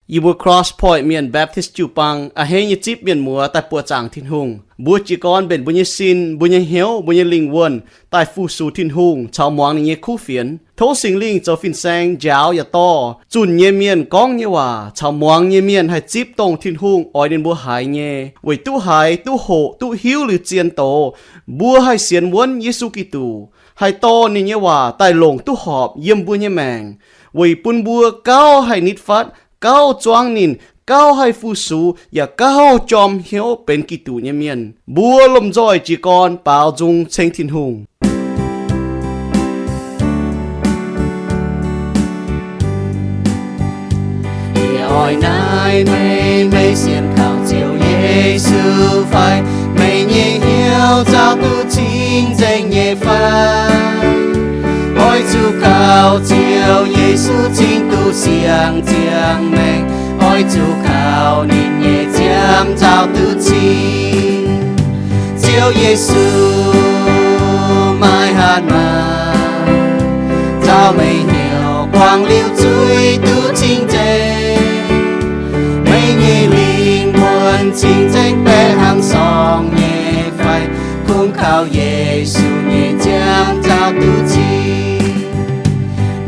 Yie mbuo Cross Point Mienh Baptist jiu-baang a'hneiv nyei zipv mienh muoz daaih buoqc zaangc Tin-Hungh. Mbuo jiez gorn mbenc mbuo nyei sin, mbuo nyei hnyouv, mbuo nyei lingh wuonh daaih fu-sux Tin-Hungh caux muangx ninh nyei kuv fienx. Tov Singx Lingh zoux fin-saeng njaaux yaac dorh zunh nyei mienh gorngv nyei waac caux muangx nyei mienh haih zipv dongh Tin-Hungh oix ninh mbuo haiz nyei, weic duqv haiz, duqv hoqc, duqv hiuv liuz zien doz, mbuo haih sienx wuonv Yesu Giduc, haih dorh ninh nyei waac daaih longc duqv horpc yiem mbuo nyei maengc, weic bun mbuo gauh haih nitv fatv, gauh zuangv ninh, gauh haih fu-sux, yaac gauh jorm hnyouv benx Giduc nyei mienh. Mbuo lomh nzoih jiez gorn baaux nzung ceng Tin-Hungh. Yie oix naaiv meih, meih sienx kaux Ziouv Yesu fai? Meih nyei hnyouv nzauh duqv cing-nzengc nyei fai? Oix zuqc kaux Ziouv Yesu cingx duqv siang-ziangh maengc. Oix zuqc kaux ninh nyei nziaamv nzauh duqv cing. Ziouv Yesu, maaih hatc maaz, nzauh meih hnyouv guangc liuz zuiz duqv cing-nzengc. Meih nyei lingh wuonh cing-nzengc baeqc hnangv sorng nyei fai? Kungx kaux Yesu nyei nziaamv nzauh duqv cing.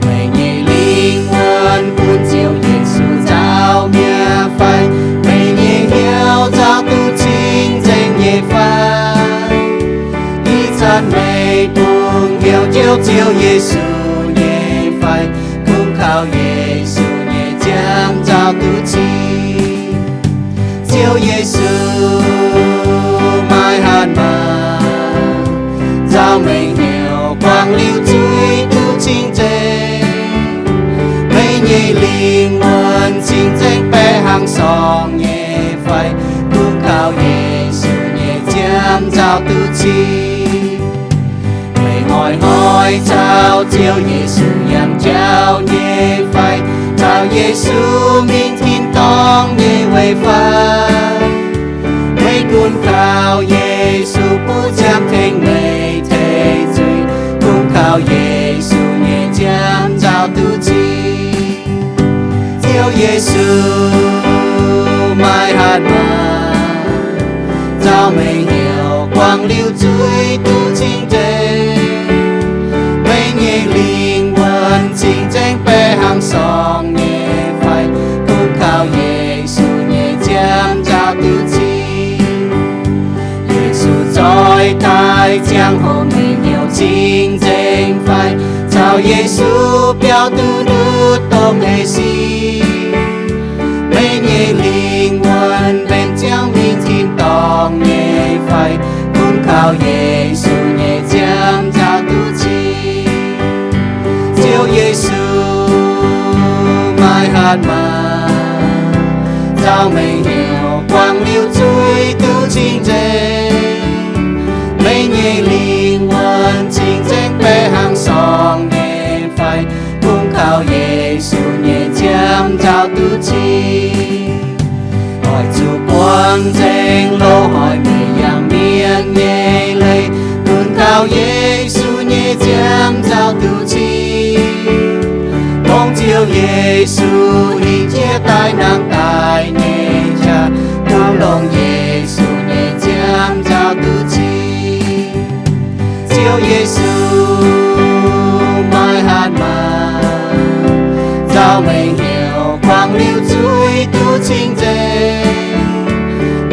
Meih nyei lingh wuonh bun Ziouv Yesu nzauh mi'aqv fai? Meih nyei hnyouv nzauh duqv cing-nzengc nyei fai? Ih zanc meih bungx hnyouv jouv Ziouv Yesu nyei fai? Kungx kaux Yesu nyei nziaamv nzauh duqv cing. Ziouv Yesu, maaih hatc maaz, nzauh meih hnyouv guangc liuz zuiz duqv cing-nzengc. Meih nyei lingh wuonh cing-nzengc baeqc hnangv sorng nyei fai? Kungx kaux Yesu nyei nziaamv nzauh duqv cing. Meih hnoi-hnoi caux Ziouv Yesu yangh jauv nyei fai? Caux Yesu mingh tin-dorngh nyei weic fai? Meih gunv kaux Yesu butv ziangh tengx meih tei zuiz, kungx kaux Yesu nyei nziaamv nzauh duqv cing. Ziouv Yesu, maaih hatc maaz, nzauh meih hnyouv guangc liuz zuiz duqv cing-nzengc. Meih nyei lingh wuonh cing-nzengc baeqc hnangv sorng nyei fai? Kungx kaux Yesu nyei nziaamv nzauh duqv cing. Yesu zoih daaih ziangh hoc meih hnyouv cing-nzengc fai? Caux Yesu biaux duqv ndutv domh hleix sic. Meih nyei lingh wuonh mbenc ziangh mingh tin-dorngh nyei fai? Kungx kaux Yesu nyei nziaamv nzauh duqv cing. Ziouv Yesu, maaih hatc maaz, nzauh meih hnyouv guangc liuz zuiz duqv cing-nzengc. Meih nyei lingh wuonh cing-nzengc baeqc hnangv sorng nyei fai? Kungx kaux Yesu nyei nziaamv nzauh duqv cing. Oix zuqc buangh nzengc loz-hnoi mingh yangh mienv nyei leiz, gunv kaux Yesu nyei nziaamv nzauh duqv cing. Dongh Ziouv Yesu hinc jiex daaih nangh daaih nyei qaqv, gunv longc Yesu nyei nziaamv nzauh duqv cing. Ziouv Yesu, maaih hatc maaz, nzauh meih hnyouv guangc liuz zuiz duqv cing-nzengc.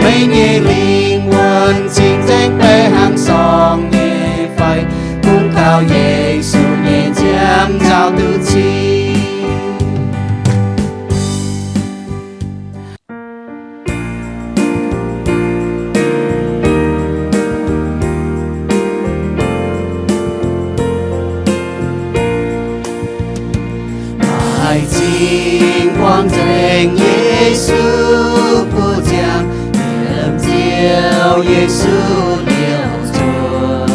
Meih nyei lingh wuonh cing-nzengc baeqc hnangv sorng nyei fai? Gunv kaux Yesu nyei nziaamv nzauh duqv cing. Maaih zingh guangc nzengc Yesu butv ziangx, yiem Ziouv Yesu liouh nzuonx.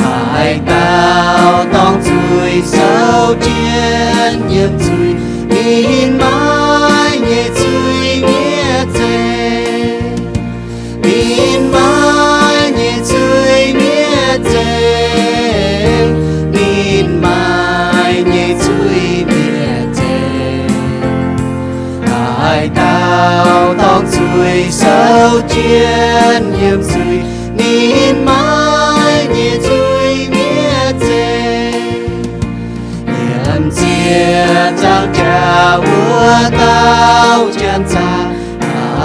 Haaix dauh dorngc zuiz souv jienv yiem zuiz, ninh maiv nyei zuiz nyieqc nzengc. Ninh maiv nyei zuiz nyieqc nzengc. Ninh maiv nyei zuiz nyieqc nzengc. Haaix dauh dorngc zuiz souv jienv yiem zuiz, ninh maiv nyei zuiz mi'aqv zeiz. Yiem ziepc nzaangc jaax wuov dauh janx-zaqc,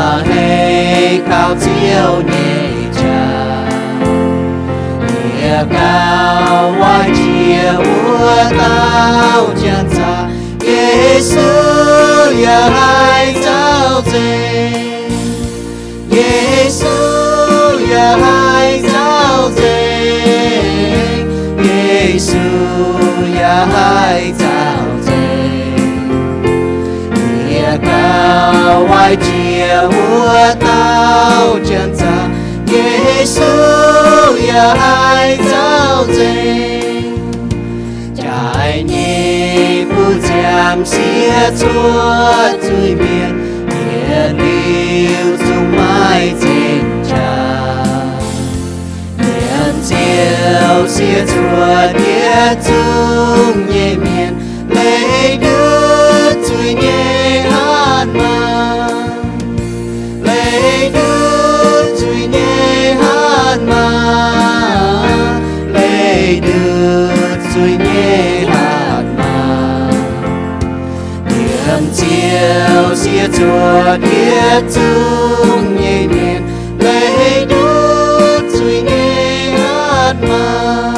a'hneiv kaux Ziouv nyei qaqv. Yie gauh waaic jiex wuov dauh janx-zaqc, Yesu yaac haih nzauh nzengc. Yesu yaac haih nzauh nzengc. Yesu yaac haih nzauh nzengc. Yie gauh waaic jiex wuov dauh janx-zaqc, Yesu yaac haih nzauh nzengc. Jaaix nyei buv nziaamv siev cuotv zuiz-mienh, yietc liuz zungv maiv nzengc jaax. Yiem Ziouv siev cuotv yietc zungv nyei mienh, leih ndutv zuiz nyei hatc maaz. Leih ndutv zuiz nyei hatc maaz, leih ndutv zuiz nyei hatc maaz. Yiem Ziouv siev cuotv yietc zungv nyei mienh, leih ndutv zuiz nyei hatc maaz.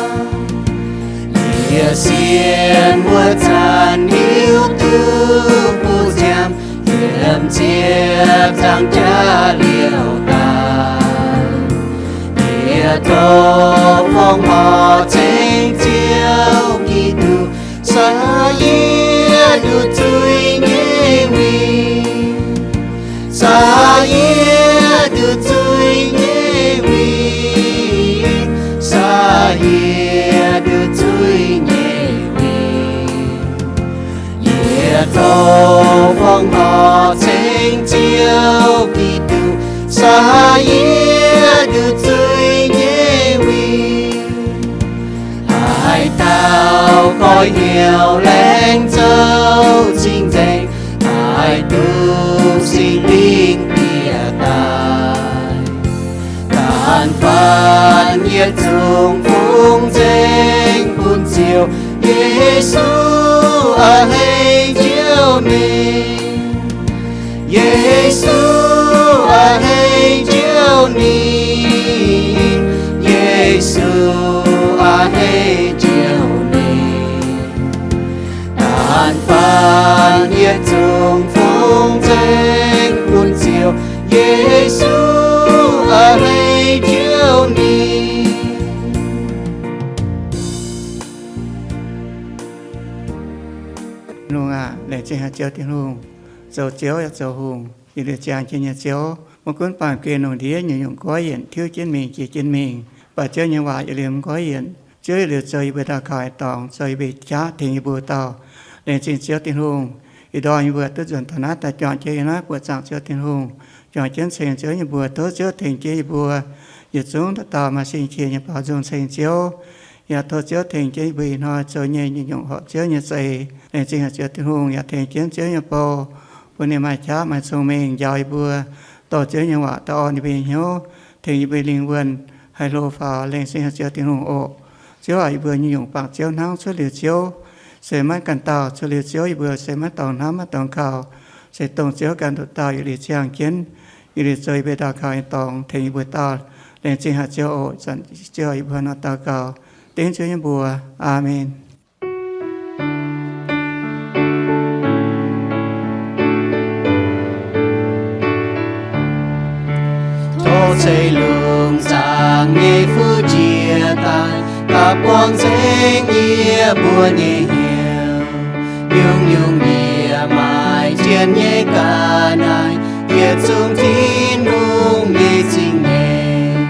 Yie sienx wuov zanc hiuv duqv buv nziaamv yiem ziepc nzaangc jaax liouh daaih. Yie tov fongc horc ceng Ziouv Giduc, saa yie ndutv zuiz nyei win. Saa yie ndutv zuiz nyei win. Saa yie ndutv zuiz nyei win. Yie tov fongc horc ceng Ziouv Giduc, saa yie ndutv zuiz nyei win. Haaix dauh goiv hnyouv laengz zouv cing-nzengc, haih duqv Singx Lingh bieqc daaih. Gaanv faanv yietc zungv fungx nzengc bun Ziouv, Yesu a'hneiv njoux ninh. Yesu a'hneiv njoux ninh. Yesu a'hneiv njoux ninh. Gaanv faanv yietc zungv fungx nzengc bun Ziouv, Yesu a'hneiv njoux ninh. Lungh aac, laengz zingh haic Ziouv Tin-Hungh, zoux Ziouv yaac zoux hungh, yietc liuz ziangh jienv nyei Ziouv. Maiv gunv baamh gen lungh ndiev nyungc-nyungc goiv yienc, tiuv jienv mingh, jiex jienv mingh, baac Ziouv nyei waac yietc liuz mv goiv yienc. Ziouv yietc liuz zoux yie mbuo daux gaux aengx dorngx, zoux yie mbuo qaqv, tengx yie mbuo dauh. Laengz zingh Ziouv Tin-Hungh, ih ndorm yie mbuo duqv nzuonx taux naaiv daaih juangc jienv yiem naaiv buoqc zaangc Ziouv Tin-Hungh, juangc jienv ceng Ziouv yie mbuo. Tov Ziouv tengx jienv yie mbuo yietc zungv dauh dauh maaih singx qiex nyei baaux nzung ceng Ziouv. Yaac tov Ziouv tengx jienv yie mbuo ih hnoi zoux nyei nyungc-nyungc horpc Ziouv nyei za'eix. Laengz zingh haic Ziouv Tin-Hungh, yaac tengx jienv Ziouv nyei bou, bun ninh maaih qaqv maaih cong-mengh njaaux yie mbuo, dorh Ziouv nyei waac daaih orn yie mbuo nyei hnyouv, tengx yie mbuo lingh wuonh haih hlo faaux. Laengz zingh haic Ziouv Tin-Hungh oc. Ziouv aac, yie mbuo nyungc-nyungc bangc Ziouv hnangv, cuotv liuz Ziouv se maiv ganh dauh, cuotv liuz Ziouv yie mbuo se maiv dorngx hnamv maiv dorngx kaux, se dongh Ziouv ganh nduqc dauh yietc liuz ziangh jienv, yietc liuz zoux yie mbuo daux gaux nyei dorngx, tengx yie mbuo dauh. Laengz zingh haic Ziouv oc. Zanc Ziouv, yie mbuo nor daux gaux dengv Ziouv nyei mbuox. Aamen. Tov ceix lungh zaangc nyei fuqv jiex daaih, daaih buangh nzengc yie mbuo nyei hnyouv. Nyungc-nyungc yie maaih jien nyei ga'naaiv, yietc zungv Tin-Hungh nyei zingh nyeic.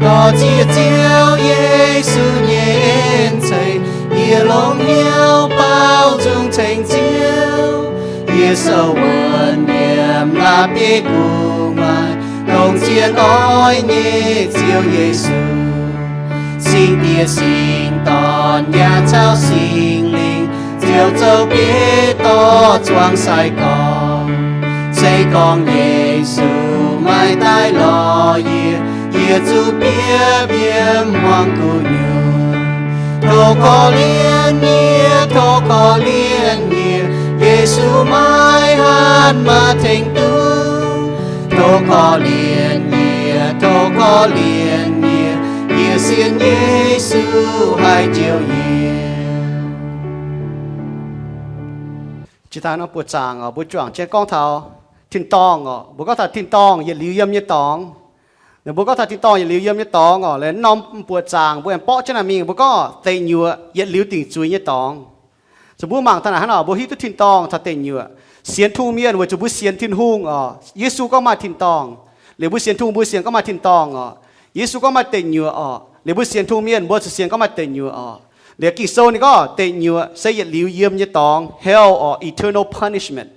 Dorh ziex Ziouv Yesu nyei en ceix, yie longc hnyouv baaux nzung ceng Ziouv. Yie sou wuonv yiem la'bieiv gu'nguaaic, longc zien oix nyei Ziouv Yesu. Singx Diex, Singx Dorn, yaac caux Singx Lingh, Ziouv zoux bieiv dorh zuangx sai-gorx. Gorngv Yesu maiv daaih lorz yie, yie zuqc biopv yiem hmuangx gu'nyuoz. Tov korv-lienh yie, tov korv-lienh yie, Yesu maiv hatc maaih tengx duqv. Tov korv-lienh yie, tov korv-lienh yie, yie sienx Yesu haih jouh yie. Jiex daaih norm buoqc zaangc oc, mbuo juangc jienv gorngv taux tin-dorngh oc. Mbuo gorngv taux tin-dorngh yietc liuz yiem nyei dorngx. Mbuo gorngv taux tin-dorngh yietc liuz yiem nyei dorngx oc, liuz norm buoqc zaangc mbuo aengx borqv jienv naaic mingh, mbuo gorngv deic nyuoqc yietc liuz dingc zuiz nyei dorngx. Zuqc mbuo mangc taux naaic hnangv nor, mbuo hiuv duqv tin-dorngh caux deic nyuoqc. Sienx Tin-Hungh mienh weic zuqc mbuo sienx Tin-Hungh oc, Yesu gorngv maaih tin-dorngh. Liuz mbuo sienx Tin-Hungh mbuo sienx gorngv maaih tin-dorngh oc. Yesu gorngv maaih deic nyuoqc oc. Liuz mbuo sienx Tin-Hungh mienh mbuo zuqc sienx gorngv maaih deic nyuoqc oc. Liuz Ging-Sou ninh gorngv deic nyuoqc se yietc liuz yiem nyei dorngx, hell or eternal punishment.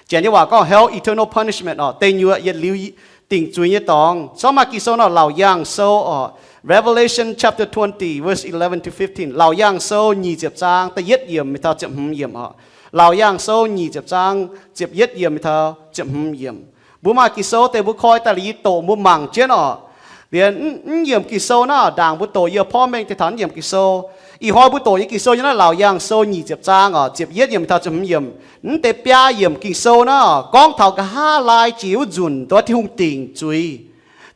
Janx nyei waac gorngv hell eternal punishment oc, deic nyuoqc yietc liuz dingc zuiz nyei dorngx. Zorqv maaih Ging-Sou nor, Laauc Yaangh Sou oc, Revelation chapter twenty, verse eleven to fifteen. Laauc Yaangh Sou nyic ziepc zaang da'yietv yiemc mingh taux ziepc hmz yiemc oc. Laauc Yaangh Sou nyic ziepc zaang ziepc yietv yiemc mingh taux ziepc hmz yiemc. Mbuo maaih Ging-Sou deix mbuo koi daaih liuz yie doqc mbuo mangc jienv oc. Liuz mv yiemc Ging-Sou naaiv ndaangc mbuo doqc yie porv mengh deix taux mv yiemc Ging-Sou. Ih hnoi mbuo doqc nyei Ging-Sou nyei naaiv Laauc Yaangh Sou nyic ziepc zaang oc, ziepc yietv yiemc mingh taux ziepc hmz yiemc. Mv deix biaa yiemc Ging-Sou naaiv gorngv taux nqa'haav laai jiex wuov nzunc dongh Tin-Hungh dingc zuiz,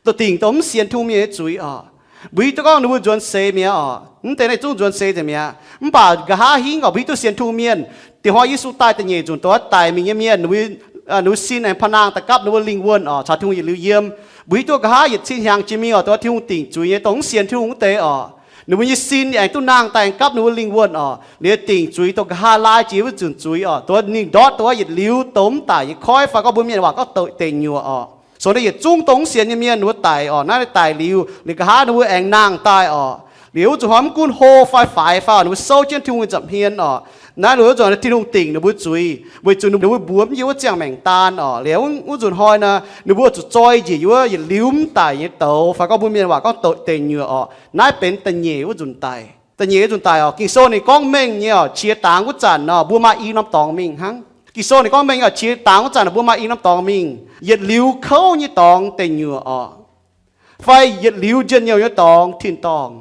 dongh dingc dongh mv sienx Tin-Hungh mienh nyei zuiz oc. Mbuo hiuv duqv gorngv ninh mbuo nzuonx seix mi'aqv oc. Mv deix naaiv zungv nzuonx seix nzengc mi'aqv. Mv baac nqa'haav hingv oc, mbuo hiuv duqv sienx Tin-Hungh mienh, diex hnoi Yesu daaih da'nyeic nzunc dongh daic mingh nyei mienh, ninh mbuo sin aengx paa nangh daaih gapv ninh mbuo lingh wuonh oc, caux Tin-Hungh yietc liuz yiem. Mbuo hiuv duqv nqa'haav yietc cin hnyangx jiex mingh oc, dongh Tin-Hungh dingc zuiz nyei dongh mv sienx Tin-Hungh wuov deix oc, ninh mbuo nyei sin aengx duqv nangh daaih aengx gapv ninh mbuo lingh wuonh oc. Liuz dingc zuiz dongh nqa'haav laai jiex wuov nzunc zuiz oc, dongh ninh ndortv dongh yietc liuz dongh mv daic nyei koiv fai gorngv mbuo mienh waac gorngv deic nyuoqc oc. Sou naaiv yietc zungv dongh mv sienx nyei mienh ninh mbuo daic oc, naaiv daic liuz ninh nqa'haav ninh mbuo aengx nangh daaih oc. Liuz wuov zuqc hnoi mv gunv hlo fai faix fai oc, ninh mbuo souv jienv Tin-Hungh nyei nza'hmien oc. Naaiv wuov zuqc Tin-Hungh dingc ninh mbuo zuiz weic zuqc ninh mbuo mbuox mv yiem wuov ziangh maengc daan oc. Liuz wuov nzunc hnoi naaic ninh mbuo zuqc zoi njiec yiem wuov yietc liuz mv daic nyei douz fai gorngv mbuo mienh waac gorngv deic nyuoqc oc. Naaiv benx da'nyeic wuov nzunc daic. Da'nyeic wuov nzunc daic oc. Ging-Sou ninh gorngv mengh nyei oc, qiex dangx wuov zanc nor mbuo maaih i norm dorngx mingh hnangv. Ging-Sou ninh gorngv mengh oc, qiex dangx wuov zanc mbuo maaih i norm dorngx mingh. Yietc liuz kouv nyei dorngx deic nyuoqc oc, fai yietc liuz njien-youh nyei dorngx tin-dorngh.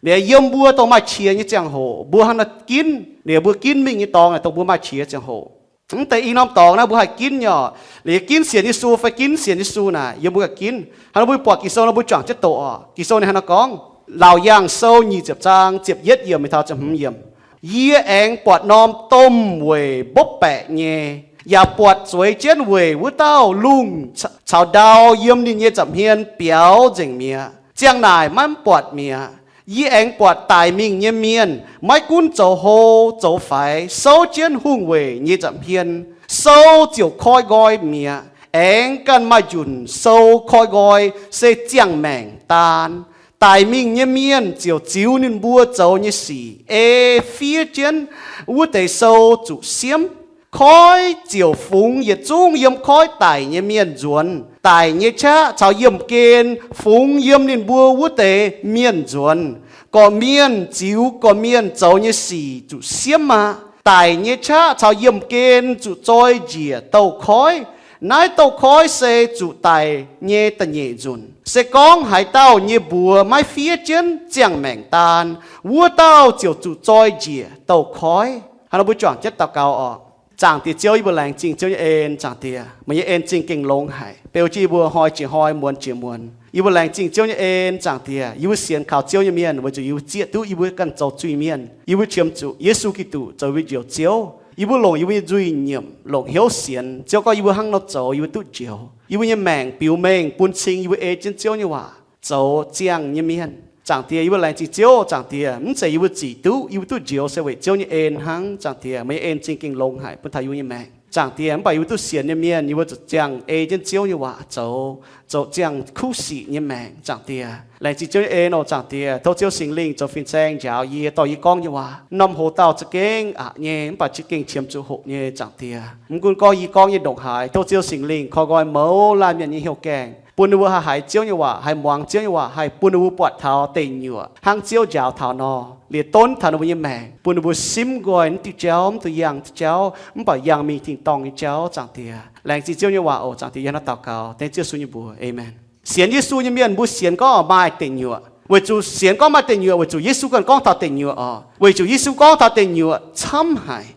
Liuz yiem mbuo dongh maaih qiex nyei ziangh hoc mbuo hnangv nor ginv, liuz mbuo ginv mingh nyei dorngx naaic dongh mbuo maaih qiex ziangh hoc. Mv deix i norm dorngx naaiv mbuo haih ginv nyei oc. Liuz ginv sienx Yesu fai ginv sienx Yesu naaic yiem mbuo ganh ginv. Hnangv nor mbuo buatc Ging-Sou nor mbuo juangc jienv doqc oc. Ging-Sou ninh hnangv nor gorngv, Laauc Yaangh Sou nyic ziepc zaang ziepc yietv yiemc mingh taux ziepc hmz yiemc. Yie aengx buatc norm domh weic mbopv baeqc nyei, yaac buatc zueiz jienv weic wuov dauh lungh caux ndau yiem ninh nyei nza'hmien biaux nzengc mi'aqv. Ziang naaic maiv buatc mi'aqv. Yie aengx buatc daic mingh nyei mienh, maiv gunv zoux hlo zoux faix, souv jienv hungh weic nyei nza'hmien. Sou ziouc koi nqoi mi'aqv. Aengx ganh maaih njunc sou koi nqoi se ziangh maengc daan. Daic mingh nyei mienh ziouc ziux ninh mbuo zoux nyei sic ei fiev jienv wuov deix sou zuqc siemv. Koiv ziouc fungx yietc zungv yiem koiv daic nyei mienh nzuonx. Daic nyei qaqv caux yiemh gen fungx yiem ninh mbuo wuov deix mienh nzuonx. Gorqv-mienh ziux gorqv-mienh zoux nyei sic zuqc siemv aqv. Daic nyei qaqv caux yiemh gen zuqc zoi njiec douz-koiv. Naaiv douz-koiv se zuqc daic nyei da'nyeic nzunc. Se gorngv haaix dauh nyei mbuox maiv fiev jienv ziangh maengc daan, wuov dauh ziouc zuqc zoi njiec douz-koiv. Hnangv nor mbuo juangc jienv daux gaux oc. Zaangc Diex Ziouv, yie mbuo laengz zingh Ziouv nyei en. Zaangc Diex, meih nyei en zingh gengh longx haic, beu jienv yie mbuo hnoi jiex hnoi, muonz jiex muonz. Yie mbuo laengz zingh Ziouv nyei en. Zaangc Diex, yie mbuo sienx kaux Ziouv nyei mienh weic zuqc yie mbuo zieqv duqv yie mbuo ganh zoux zuiz-mienh. Yie mbuo qiemx zuqc Yesu Giduc zoux yie mbuo Njoux Ziouv. Yie mbuo longc yie mbuo nyei nzuih nyiemc, longc hnyouv sienx Ziouv gorngv yie mbuo hnangv nor zoux yie mbuo duqv njoux. Yie mbuo nyei maengc biux mengh bun cing yie mbuo ei jienv Ziouv nyei waac zoux ziangh nyei mienh. Zaangc Diex, yie mbuo laengz zingh Ziouv. Zaangc Diex, mv zeiz yie mbuo zic duqv yie mbuo duqv njoux, se weic Ziouv nyei en hnangv. Zaangc Diex, meih nyei en zingh gengh longx haic bun taux yie mbuo nyei maengc. Zaangc Diex, mv baac yie mbuo duqv sienx nyei mienh yie mbuo zuqc ziangh ei jienv Ziouv nyei waac zoux, zoux ziangh kuv sic nyei maengc. Zaangc Diex, laengz zingh Ziouv nyei en oc. Zaangc Diex, tov Ziouv Singx Lingh zoux fin-saeng njaaux yie, dorh yie gorngv nyei waac. Norm hoz dauh za'gengh aqc nyei, mv baac za'gengh qiemx zuqc hoqc nyei. Zaangc Diex, mv gunv gorngv yie gorngv nyei ndongc haaix, tov Ziouv Singx Lingh koi nqoi mouz laanh mienh nyei hnyouv gaengh, bun ninh mbuo haih haiz Ziouv nyei waac, haih muangx Ziouv nyei waac, haih bun ninh mbuo buatc taux deic nyuoqc hnangv Ziouv njaaux taux nor, liuz donv taux ninh mbuo nyei maengc, bun ninh mbuo simv nqoi mv diuh jauv, mv duqv yangh diuh jauv, mv baac yangh mingh tin-dorngh nyei jauv. Zaangc Diex, laengz zingh Ziouv nyei waac oc. Zaangc Diex, yiem naaiv daux gaux dengv Ziouv Yesu nyei mbuox, aamen. Sienx Yesu nyei mienh mbuo sienx gorngv maaih deic nyuoqc, weic zuqc sienx gorngv maaih deic nyuoqc weic zuqc Yesu ganh gorngv taux deic nyuoqc oc. Weic zuqc Yesu gorngv taux deic nyuoqc camv haic.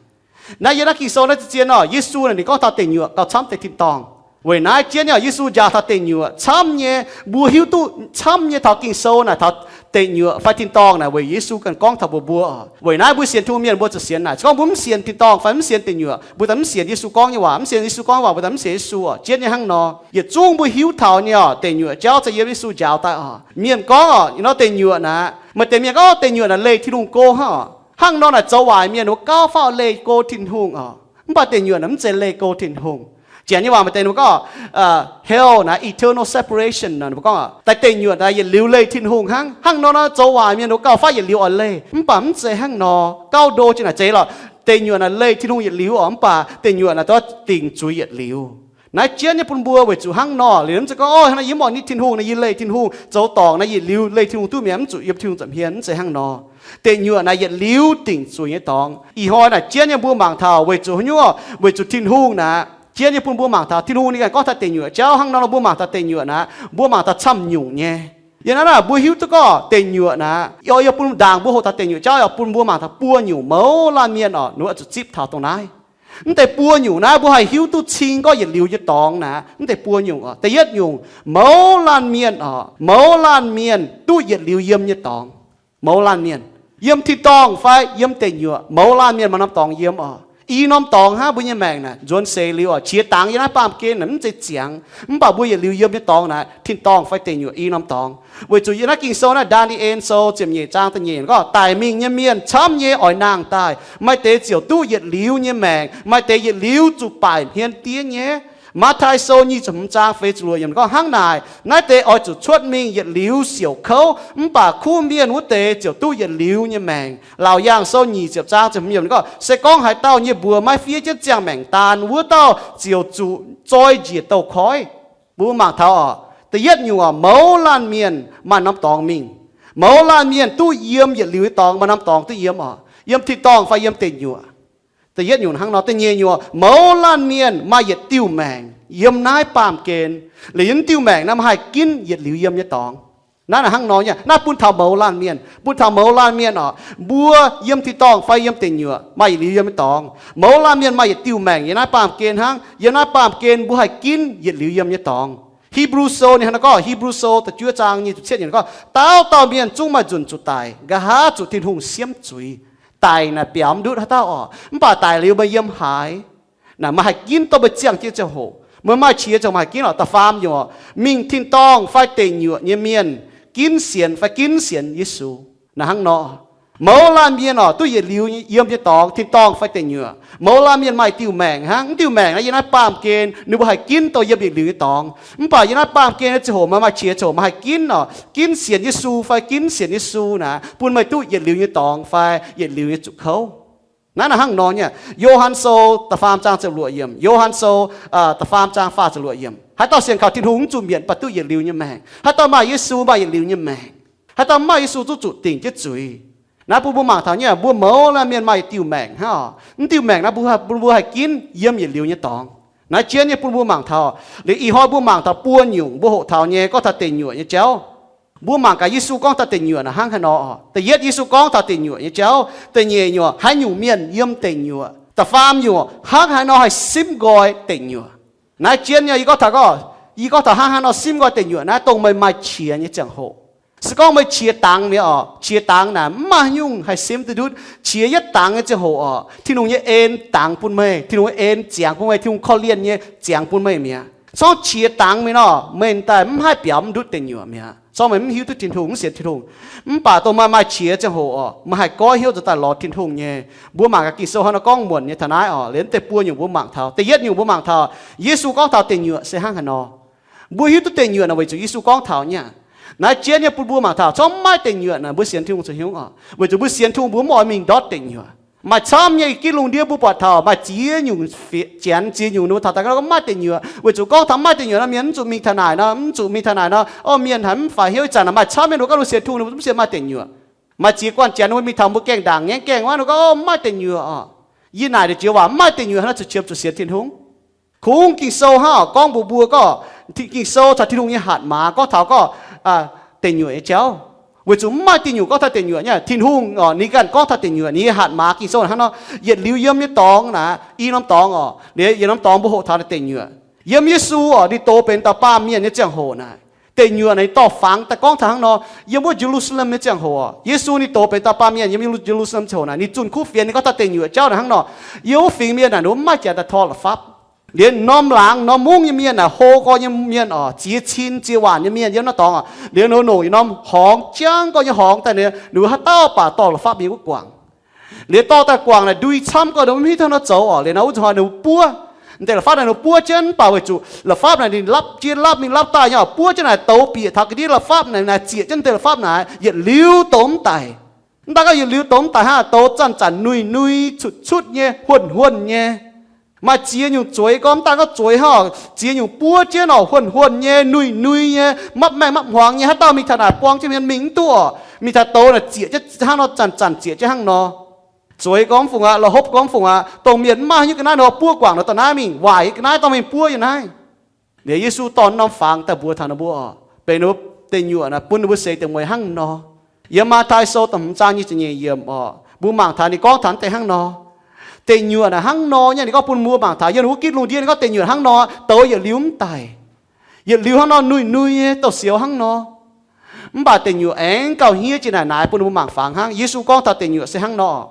Naaiv yiem naaiv Ging-Sou naaiv zien-zien oc, Yesu ninh gorngv taux deic nyuoqc gauh camv deix tin-dorngh. Weic naaiv jienv oc, Yesu njaaux taux deic nyuoqc camv nyei. Mbuo hiuv duqv camv nyei taux Ging-Sou naaic, taux deic nyuoqc fai tin-dorngh naaic weic Yesu ganh gorngv taux mbuox mbuo oc. Weic naaiv mbuo sienx Tin-Hungh mienh mbuo zuqc sienx naaic. Se gorngv mbuo mv sienx tin-dorngh fai mv sienx deic nyuoqc, mbuo daaih mv sienx Yesu gorngv nyei waac. Mv sienx Yesu gorngv waac, mbuo daaih mv sienx Yesu oc. Jienv nyei hnangv nor, yietc zungv mbuo hiuv taux nyei oc, deic nyuoqc jauv se yiem Yesu njaaux daaih oc. Mienh gorngv oc, you know, deic nyuoqc naaic, maaih deix mienh gorngv deic nyuoqc naaic leih Tin-Hungh go hnangv oc. Hnangv nor naaic zoux waaic mienh wuov gauh faaux leih go Tin-Hungh oc. Mv baac deic nyuoqc naaic mv zeiz leih go Tin-Hungh. Janx nyei waac maaih deix ninh mbuo gorngv hell naaic, eternal separation nor, ninh mbuo gorngv daaih deic nyuoqc naaic yietc liuz leih Tin-Hungh hnangv. Hnangv nor nor zoux waaic mienh wuov gauh faaux yietc liuz oix leih. Mv baac mv zeiz hnangv nor. Gauh ndo jienv naaic zeiz lorqc. Deic nyuoqc naaic leih Tin-Hungh yietc liuz oc, mv baac deic nyuoqc naaic duqv dingc zuiz yietc liuz. Naaiv jienv nyei bun mbuo weic zuqc hnangv nor, liuz mv zeiz gorngv, o, hnangv naaiv yie mv oix nitv Tin-Hungh naaic, yie leih Tin-Hungh zoux dorngc naaiv yietc liuz leih Tin-Hungh duqv mi'aqv, mv zuqc yiem Tin-Hungh nza'hmien, mv zeiz hnangv nor. Deic nyuoqc naaic yietc liuz dingc zuiz nyei dorngx. Ih hnoi naaic jienv nyei mbuo mangc taux weic zuqc haaix nyungc, weic zuqc Tin-Hungh naaic jienv nyei bun mbuo mangc taux Tin-Hungh ninh ganh gorngv taux deic nyuoqc jauv hnangv nor, mbuo mangc taux deic nyuoqc naaic, mbuo mangc taux camv nyungc nyei. Yiem naaiv naaic mbuo hiuv duqv gorngv deic nyuoqc naaic, yie bun ndaangc mbuo hoqc taux deic nyuoqc jauv, yaac bun mbuo mangc taux buo nyungc mouz laanh mienh oc, ninh mbuo zuqc zipv taux dongh naaiv. Mv deix buo nyungc naaiv mbuo haih hiuv duqv cing gorngv yietc liuz nyei dorngx naaic, mv deix buo nyungc oc. Da'yietv nyungc, mouz laanh mienh oc, mouz laanh mienh duqv yietc liuz yiem nyei dorngx. Mouz laanh mienh, yiem tin-dorngh fai yiem deic nyuoqc, mouz laanh mienh maaih norm dorngx yiem oc. I norm dorngx hnangv mbuo nyei maengc naaic nzuonx seix liuz oc, qiex dangx yiem naaiv baamh gen naaic mv zeiz ziangx, mv baac mbuo yietc liuz yiem nyei dorngx naaic, tin-dorngh fai deic nyuoqc i norm dorngx. Weic zuqc yiem naaiv Ging-Sou naaiv, Ndaa^ni^en Sou ziepc nyeic zaang da'nyeic gorngv, daic mingh nyei mienh camv nyei oix nangh daaih, maaih deix ziouc duqv yietc liuz nyei maengc, maaih deix yietc liuz zuqc baaic hmien diev nyei. Matv^tai Sou nyic ziepc hmz zaang feix ziepc luoqc yiemc gorngv hnangv naaic, naaiv deix oix zuqc cuotv mingh yietc liuz siouc kouv, mv baac kuv mienh wuov deix ziouc duqv yietc liuz nyei maengc. Laauc Yaangh Sou nyic ziepc zaang ziepc hmz yiemc gorngv, se gorngv haaix dauh nyei mbuox maiv fiev jienv ziangh maengc daan, wuov dauh ziouc zuqc zoi njiec douz-koiv. Mbuo mangc taux oc, da'yietv nyungc oc, mouz laanh mienh maaih norm dorngx mingh. Mouz laanh mienh duqv yiem yietc liuz nyei dorngx, maaih norm dorngx duqv yiem oc, yiem tin-dorngh fai yiem deic nyuoqc. Da'yietv nyungc hnangv nor. Da'nyeic nyungc, mouz laanh mienh maaih yietc diuh maengc yiem naaiv baamh gen. Liuz yiem diuh maengc naaiv maaih haih ginv yietc liuz yiem nyei dorngx. Naaiv naaic hnangv nor nyei, naaiv bun taux mouz laanh mienh, bun taux mouz laanh mienh oc, mbuo yiem tin-dorngh fai yiem deic nyuoqc maaih yietc liuz yiem nyei dorngx. Mouz laanh mienh maaih yietc diuh maengc yiem naaiv baamh gen hnangv. Yiem naaiv baamh gen mbuo haih ginv yietc liuz yiem nyei dorngx. Hipv^lu Sou ninh hnangv naaiv gorngv, Hipv^lu Sou da'juov zaang nyic ziepc cietv yiemc gorngv, dauh dauh mienh zungv maaih nzunc zuqc daic, nqa'haav zuqc Tin-Hungh siemv zuiz. Daic naaic biaux mv ndutv haaix dauh oc, mv baac daic liuz meih yiem haaix, naaic meih haih ginv dongh meih ziangh jienv ziangh hoc, meih maaih qiex ziangh hoc meih haih ginv oc. Da'faam nyungc, mingh tin-dorngh fai deic nyuoqc nyei mienh ginv sienx fai ginv sienx Yesu. Naaic hnangv nor, mouz laanh mienh oc, duqv yietc liuz yiem nyei dorngx, tin-dorngh fai deic nyuoqc. Mouz laanh mienh maaih diuh maengc hnangv. Mv diuh maengc naaiv yiem naaiv baamh gen ninh mbuo haih ginv dongh yiem yietc liuz nyei dorngx. Mv baac yiem naaiv baamh gen nyei ziangh hoc meih maaih qiex ziangh hoc meih haih ginv oc, ginv sienx Yesu fai ginv sienx Yesu naaic, bun meih duqv yietc liuz nyei dorngx fai yietc liuz nyei zuqc kouv. Naaiv naaic hnangv nor nyei. Yo^han Sou da'faam zaang ziepc luoqc yiemc, Yo^han Sou da'faam zaang faah ziepc luoqc yiemc, haaix dauh sienx kaux Tin-Hungh mv zuqc mietc, mv baac duqv yietc liuz nyei maengc. Haaix dauh maaih Yesu maaih yietc liuz nyei maengc. Haaix dauh mv maaih Yesu zungv zuqc dingc jienv zuiz. Naaiv bun mbuo mangc taux nyei, mbuo mouz laanh mienh maaih yietc diuh maengc hnangv oc. Mv diuh maengc naaiv bun mbuo haih ginv yiem yietc liuz nyei dorngx. Naaiv jienv nyei bun mbuo mangc taux, liuz ih hnoi mbuo mangc taux buo nyungc mbuo hoqc taux nyei gorngv taux deic nyuoqc nyei jauv. Mbuo mangc gaax Yesu gorngv taux deic nyuoqc naaic hnangv haaix nor oc. Da'yietv, Yesu gorngv taux deic nyuoqc nyei jauv. Da'nyeic nyungc, haaix nyungc mienh yiem deic nyuoqc. Da'faam nyungc, hnangv haaix nor haih simv nqoi deic nyuoqc. Naaiv jienv nyei, yie gorngv taux gorngv, yie gorngv taux hnangv haaix nor simv nqoi deic nyuoqc naaiv, dongh meih maaih qiex nyei ziangh hoc. Se gorngv meih qiex dangx mi'aqv oc, qiex dangx naaic mv maaih haaix nyungc haih simv duqv ndutv. Qiex yietv dangx nyei ziangh hoc oc, Tin-Hungh nyei en dangx bun meih, Tin-Hungh nyei en ziangx bun meih, Tin-Hungh korv-lienh nyei ziangx bun meih mi'aqv. Se gorngv qiex dangx mingh nor, meih daaih mv haih biaux mv ndutv deic nyuoqc mi'aqv. Se gorngv meih mv hiuv duqv Tin-Hungh, mv sienx Tin-Hungh. Mv baac dongh meih maaih qiex ziangh hoc oc, meih haih goiv hnyouv nzuonx daaih lorz Tin-Hungh nyei. Mbuo mangc gaax Ging-Sou hnangv nor gorngv muonc nyei taux naaiv oc, liuz mv deix buo nyungc mbuo mangc taux. Da'yietv nyungc mbuo mangc taux, Yesu gorngv taux deic nyuoqc se hnangv haaix nor. Mbuo hiuv duqv deic nyuoqc naaic weic zuqc Yesu gorngv taux nyei aqv. Naaiv jienv nyei bun mbuo mangc taux, se gorngv maiv deic nyuoqc naaic mbuo sienx Tin-Hungh zoux hnyouv oc, weic zuqc mbuo sienx Tin-Hungh mbuo mv oix mingh ndortv deic nyuoqc. Maaih camv nyei ginv lungh ndiev mbuo buatc taux maaih ziex nyungc janx, ziex nyungc ninh mbuo taux daaih gorngv maaih deic nyuoqc. Weic zuqc gorngv taux maaih deic nyuoqc nor, mienh mv zuqc mingh taux naaic nor, mv zuqc mingh taux naaic nor, o, mienh haiz mv faix hnyouv. Ih zanc naaic maaih camv nyei ninh mbuo gorngv ninh sienx Tin-Hungh, ninh mbuo mv sienx maaih deic nyuoqc. Maaih ziex guanh janx ninh mbuo mingh taux mbuo gaengh ndaangc ngaengv gaengh wuov, ninh mbuo gorngv, o, maaih deic nyuoqc oc. Yie naaic deix jiex waac, maaih deic nyuoqc hnangv nor zuqc qiemx zuqc sienx Tin-Hungh. Kungx Ging-Sou hnangv oc, gorngv mbuox mbuo gorngv Ging-Sou caux Tin-Hungh nyei hatc maaz gorngv taux gorngv deic nyuoqc nyei jauv. Weic zuqc mv maaih deic nyuoqc gorngv taux deic nyuoqc nyei. Tin-Hungh oc, ninh ganh gorngv taux deic nyuoqc, ninh nyei hatc maaz Ging-Sou hnangv nor. Yietc liuz yiem nyei dorngx naaic, i norm dorngx oc, liuz yietc norm dorngx mbuo hoqc taux naaic deic nyuoqc. Yiem Yesu oc, ninh dox benx dauh baamh mienh nyei ziangh hoc naaic, deic nyuoqc naaic ninh dorh fangx daaih gorngv taux hnangv nor. Yiem wuov Ye^lu^saa^lem nyei ziangh hoc, Yesu ninh dox benx dauh baamh mienh yiem Ye^lu^saa^lem ziangh hoc naaic, ninh zunh kuv fienx ninh gorngv taux deic nyuoqc jauv naaic hnangv nor. Yiem wuov fingx mienh naaic ninh mbuo mv maaih janx daaih tor la'fapv. Liuz norm laangz norm mungv nyei mienh naaic, hlo gorx nyei mienh oc, ziex cin ziex waanc nyei mienh yiem naaiv dorngx oc, liuz ninh longc yietc norm horngz, jangv gorx nyei horngz daaih, ninh mbuo haaix dauh baac dorh la'fapv mingh wuov guangc. Liuz dorh daaih guangc naaic ndui camv gorx, ninh mbuo mv hiuv duqv nor zoux oc. Liuz naaiv wuov zuqc hnoi ninh mbuo buov, deix la'fapv naaic ninh mbuo buov jienv, mv baac weic zuqc la'fapv naaic ninh lapv jienv lapv mingh lapv daaih nyei oc, buov jienv naaic douz bieqc taux ga'ndiev la'fapv naaic, naaic zieqc jienv deix la'fapv naaic yietc liuz douz mv daic. Mv daan gorngv yietc liuz douz mv daic hnangv, douz zanc-zanc nuih-nuih cutv-cutv nyei, huonh-huonh nyei. Maaih ziex nyungc zueiz gorngv, mv daan gorngv zueiz hnangv, ziex nyungc buov jienv oc, huonh-huonh nyei, nuih-nuih nyei, mapv maengh mapv hmuangx nyei, haaix dauh mingh taux naaic buang jienv mienh mingh mv duqv oc. Mingh taux douz naaic zieqc jienv hnangv nor, zanc-zanc zieqc jienv hnangv nor. Zueiz gorngv fungc aqv, la'hopv gorngv fungc aqv, dongh mienh mv maaih haaix nyungc ga'naaiv nor buov guangc nor dorh naaiv mingh, waaic nyei ga'naaiv dorh mingh buov yie naaiv. Liuz Yesu dorh norm fangx daaih mbuox taux ninh mbuo oc, benx ninh mbuo deic nyuoqc naaic, bun ninh mbuo seix dingc mueiz hnangv nor. Yiem Matv^tai Sou da'hmz zaang nyic ziepc nyeic yiemc oc, mbuo mangc taux ninh gorngv taux deix hnangv nor. Deic nyuoqc naaic hnangv nor nyei, ninh gorngv bun mbuo mangc taux yiem ninh wuov gitv lungh ndiev, ninh gorngv deic nyuoqc hnangv nor, douz yietc liuz mv daic. Yietc liuz hnangv nor, nuih-nuih nyei, douz-sioux hnangv nor. Mv baac deic nyuoqc aengx gauh hniev jiex naaic naaic bun ninh mbuo mangc fangx hnangv. Yesu gorngv taux deic nyuoqc se hnangv nor.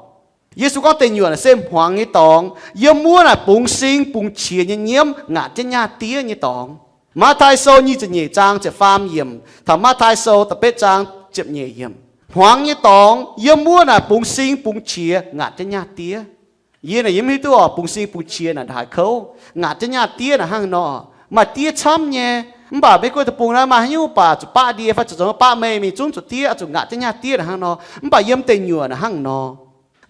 Yesu gorngv deic nyuoqc naaic se hmuangx nyei dorngx, yiem wuov naaic bungx sing bungx qiex nyei nyiemv ngaatc jienv nyaah diev nyei dorngx. Matv^tai Sou nyic ziepc nyeic zaang ziepc faam yiemc taux Matv^tai Sou da'betv zaang ziepc nyeic yiemc. Hmuangx nyei dorngx, yiem wuov naaic bungx sing bungx qiex ngaatc jienv nyaah diev. Yie naaic yie mv hiuv duqv oc, bungx sing bungx qiex naaic haaix kouv, ngaatc jienv nyaah diev naaic hnangv nor. Maaih diev camv nyei, mv baac maiv gunv deic-bung naaiv maaih haaix nyungc baac zuqc baqv ndie fai zuqc zoux baqv mei mingh zungv zuqc diev, zuqc ngaatc jienv nyaah diev naaic hnangv nor. Mv baac yiem deic nyuoqc naaic hnangv nor.